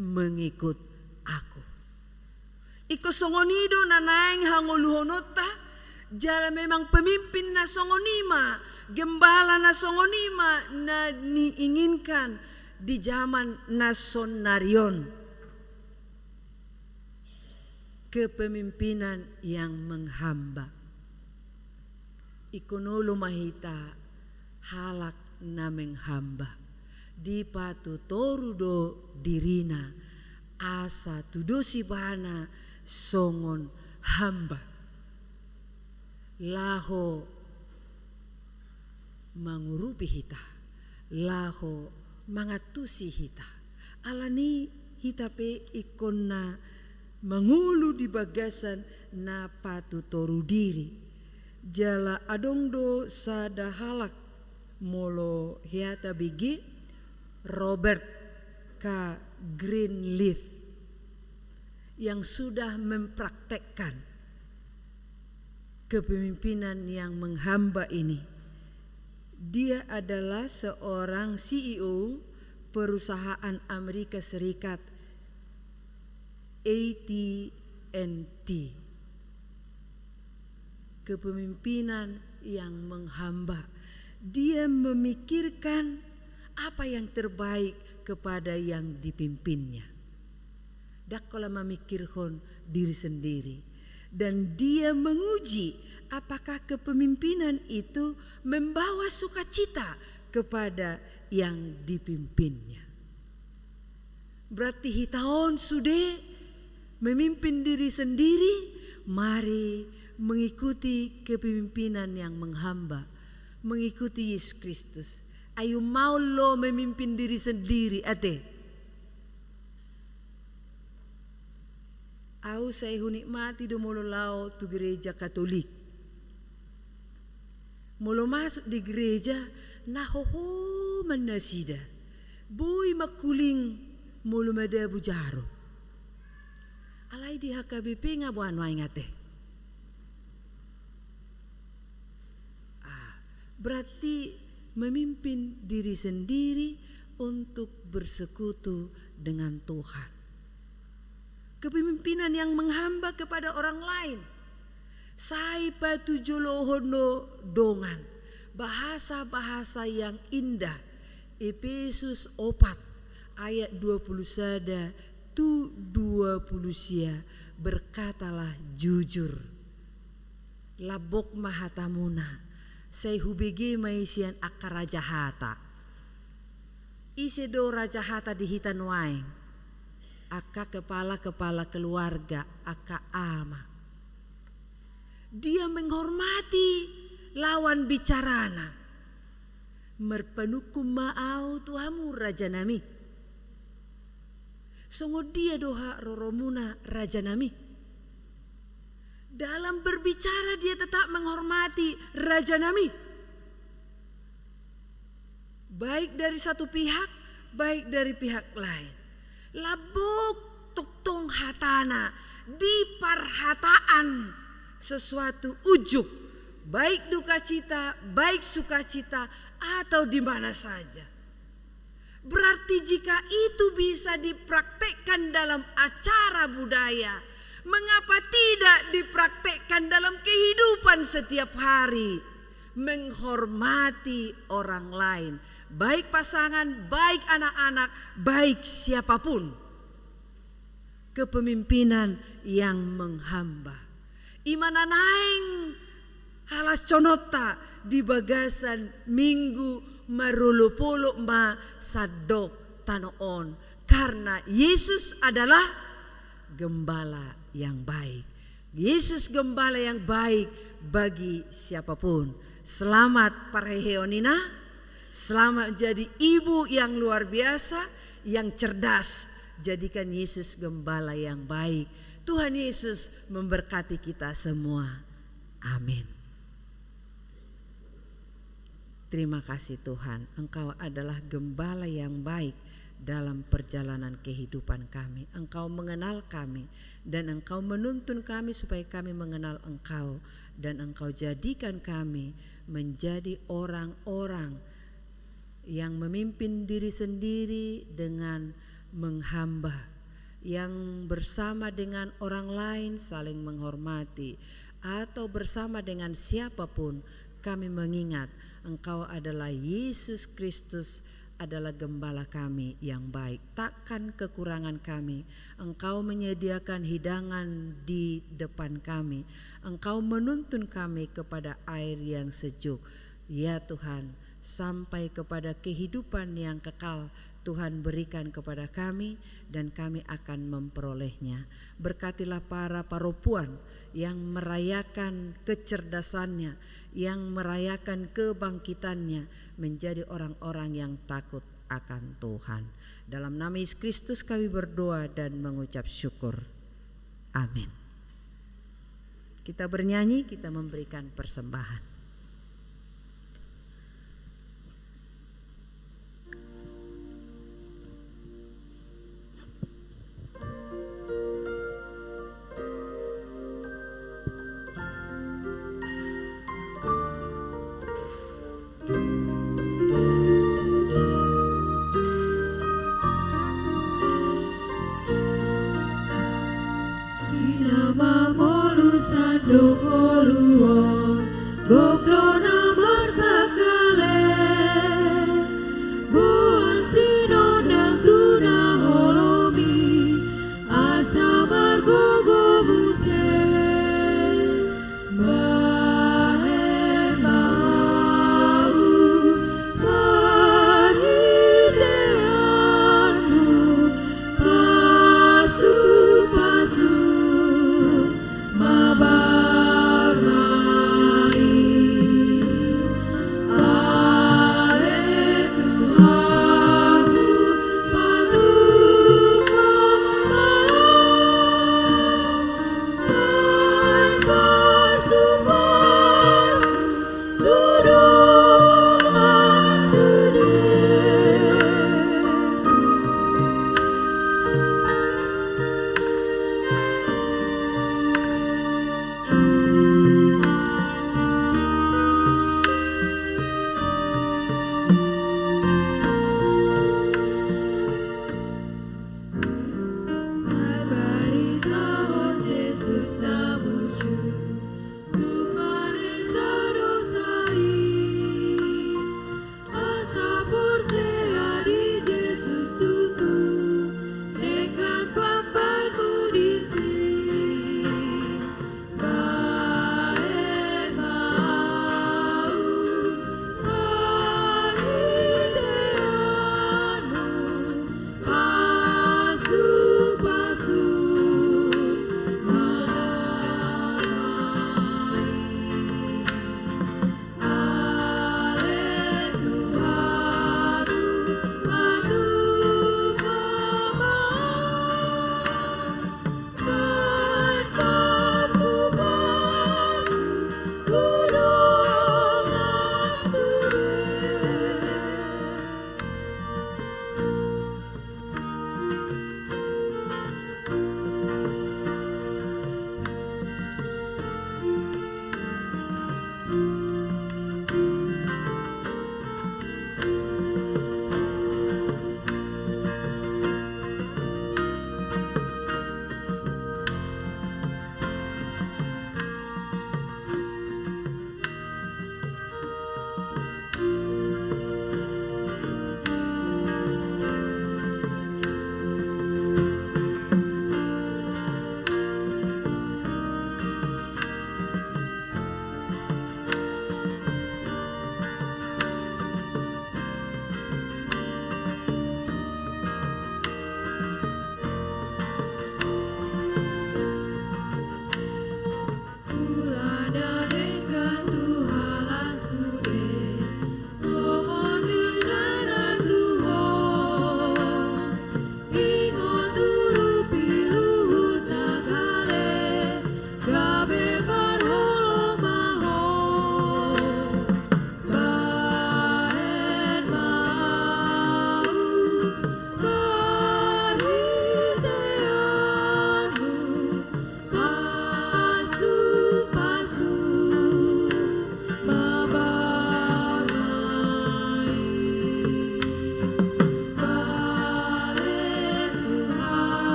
mengikut Aku." Ingkon songon i do na naeng hangoluhononta, jala memang pemimpin na songon i ma, gembala na songon i ma na niinginkan di jaman na sonari on. Kepemimpinan yang menghamba. Ingkon olo ma hita halak na menghamba. Dipatutoru do dirina, asa tudos ibana songon hamba. Laho mangurupi hita, laho mangantusi hita. Alani hita pe ingkon na mangolu di bagasan na patutoru diri. Jala adong do sada halak, molo hea tabege, Robert K. Greenleaf, yang sudah mempraktekkan kepemimpinan yang menghamba ini. Dia adalah seorang C E O perusahaan Amerika Serikat, A T and T. Kepemimpinan yang menghamba. Dia memikirkan apa yang terbaik kepada yang dipimpinnya. Ndang pola mamikirhon diri sendiri. Dan dia menguji apakah kepemimpinan itu membawa sukacita kepada yang dipimpinnya. Berarti hita on sude memimpin diri sendiri, mari mengikuti kepemimpinan yang menghamba, mengikuti Yesus Kristus. Ayo mau lo memimpin diri sendiri, ate. Au sai hunikmati do molo lao tu gereja Katolik. Molo masuk di gereja, na hohoman nasida. Boi mangkuling molo madabu jarum. Alai di H K B P nga boha nuaeng, ate. Ah, berarti memimpin diri sendiri untuk bersekutu dengan Tuhan. Kepemimpinan yang menghamba kepada orang lain. Sai patujolohon do dongan. Bahasa-bahasa yang indah. Efesus opat ayat dua pulu sada tu dua pulu sia, "Berkatalah jujur. Lambok ma hatamuna, sai hubege ma i sian angka raja hata." Ise do raja hata di hita nuaeng? Angka kepala-kepala keluarga, angka ama. Dia menghormati lawan bicarana. "Marpanungkun ma au tu hamu, rajanami. Songon dia do ha roromuna, rajanami?" Dalam berbicara dia tetap menghormati, rajanami. Baik dari satu pihak, baik dari pihak lain. Lambok tongtong hatana di parhataan sesuatu ujung, baik dukacita, baik sukacita, atau di mana saja. Berarti jika itu bisa dipraktekkan dalam acara budaya, mengapa tidak dipraktekkan dalam kehidupan setiap hari? Menghormati orang lain, baik pasangan, baik anak-anak, baik siapapun. Kepemimpinan yang menghamba. I ma na naeng halashononta di bagasan Minggu marolopolop ma sandok tano on. Karena Yesus adalah gembala yang baik. Yesus gembala yang baik bagi siapapun. Selamat parheheon ina. Selamat menjadi ibu yang luar biasa, yang cerdas. Jadikan Yesus gembala yang baik. Tuhan Yesus memberkati kita semua. Amin. Terima kasih Tuhan, Engkau adalah gembala yang baik dalam perjalanan kehidupan kami. Engkau mengenal kami dan Engkau menuntun kami supaya kami mengenal Engkau, dan Engkau jadikan kami menjadi orang-orang yang memimpin diri sendiri dengan menghamba, yang bersama dengan orang lain saling menghormati, atau bersama dengan siapapun, kami mengingat Engkau adalah Yesus Kristus, adalah gembala kami yang baik. Takkan kekurangan kami. Engkau menyediakan hidangan di depan kami. Engkau menuntun kami kepada air yang sejuk. Ya Tuhan, sampai kepada kehidupan yang kekal Tuhan berikan kepada kami, dan kami akan memperolehnya. Berkatilah para paropuan yang merayakan kecerdasannya, yang merayakan kebangkitannya, menjadi orang-orang yang takut akan Tuhan. Dalam nama Yesus Kristus kami berdoa dan mengucap syukur. Amin. Kita bernyanyi, kita memberikan persembahan. Di na mangolu sandok ngolu on,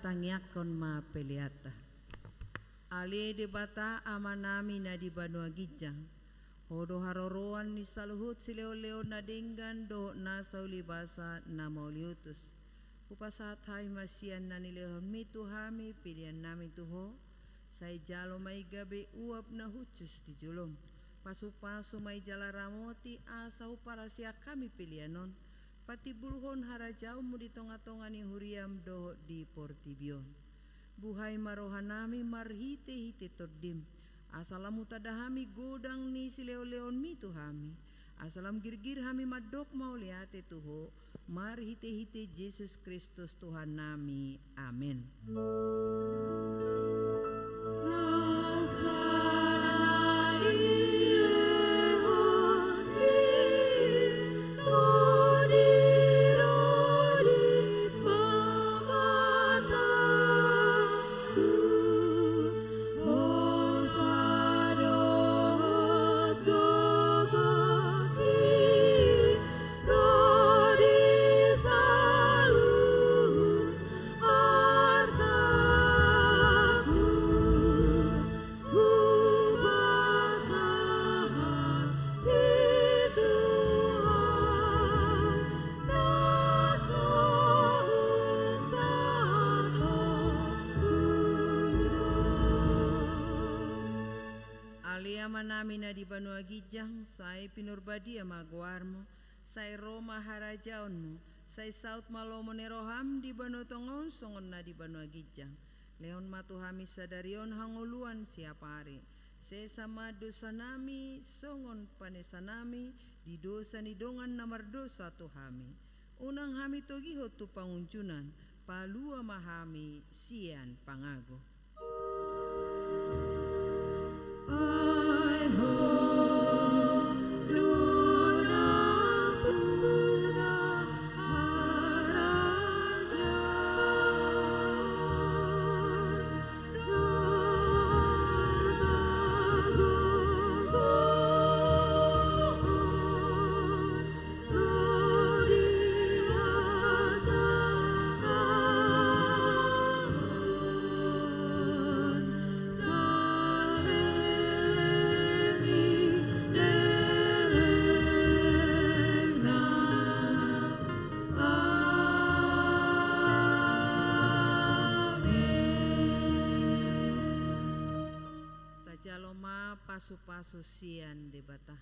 Tangiangkon ma peleanta. Ale Debata Amanami na di banua ginjang, Ho do haroroan ni saluhut silehonlehon na denggan dohot nasa ulibasa na mauliutus. Hupasahat hami ma sian na nilehonMi tu hami peleannami tu Ho, sai jalo ma i gabe uap na hushus di joloM. Pasupasu ma i jala ramoti asa huparasiak hami pelean on patimbulhon harajaonMu di tongatonga ni huriaM dohot di portibi on. Buhai ma rohanami marhitehite TondiM, asa lam hutanda hami godang ni silehonlehonMi tu hami, asa lam girgir hami mandok mauliate tu Ho, marhitehite Jesus Kristus Tuhannami. Amen. Ale Amanami na di banua ginjang, sai pinarbadia ma goarMu, sai ro ma harajaonMu, sai saut ma lomo ni rohaM di banua tonga on songon na di banua ginjang. Lehon ma tu hami sadari on hangoluan siapari. Sesa ma dosanami songon panesanami di dosa ni dongan na mardosa tu hami. Unang hami togihon tu pangunjunan, palua ma hami sian pangago. Tajalo ma pasupasu sian Debata.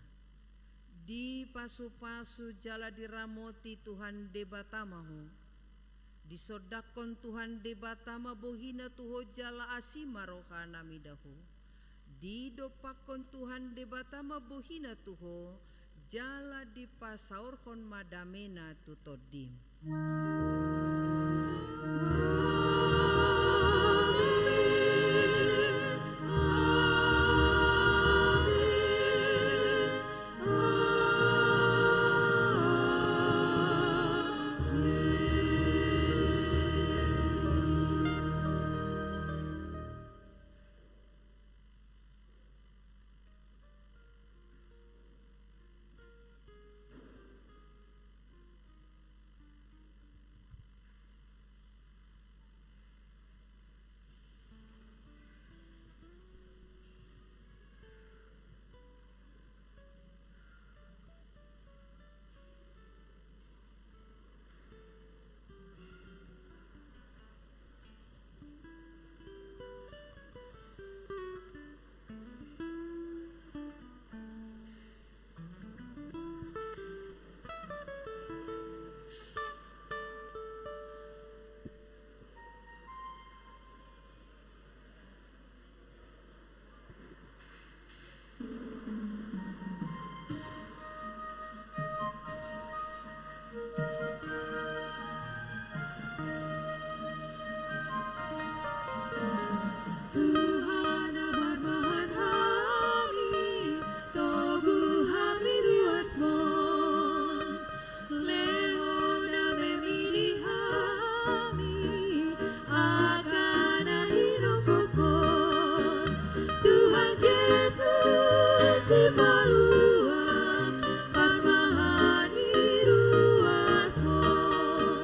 Dipasupasu jala diramoti Tuhan Debata ma ho. Disondangkon Tuhan Debata ma bohiNa tu ho jala asi ma rohaNa mida ho. Didompakkon Tuhan Debata ma bohiNa tu ho, jala dipasaorhon ma dameNa tu tondim. Tuhan na marmahan hami, togu hami ruasmon. Lehon na memilih hami, angka na hinophopon. Tuhan Jesus Sipaluam, parmahan i ruasmon.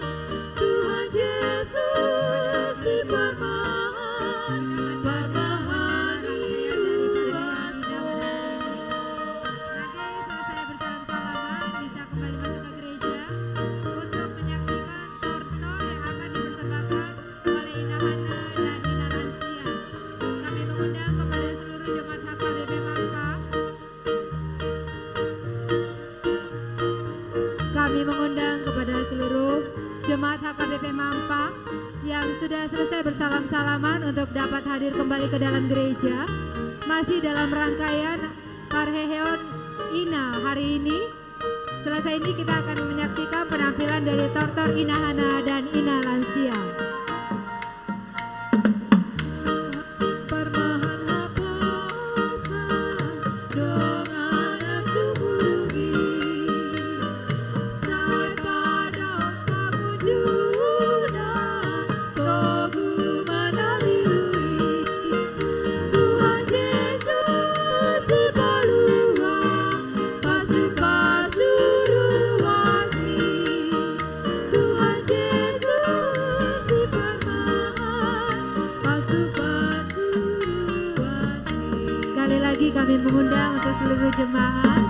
Tuhan Jesus Sipaluam, Kami mengundang kepada seluruh jemaat H K B P Mampang yang sudah selesai bersalam-salaman untuk dapat hadir kembali ke dalam gereja. Masih dalam rangkaian parheheon Ina hari ini. Setelah ini kita akan menyaksikan penampilan dari Tortor Ina Hana dan Ina Lansia. Tuhan Jesus, si paluah, pasu-pasu ruasmi. Tuhan Jesus, si parmahan, pasu-pasu ruasmi. Sekali lagi kami mengundang untuk seluruh jemaat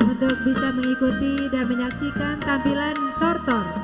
untuk bisa mengikuti dan menyaksikan tampilan Tortor.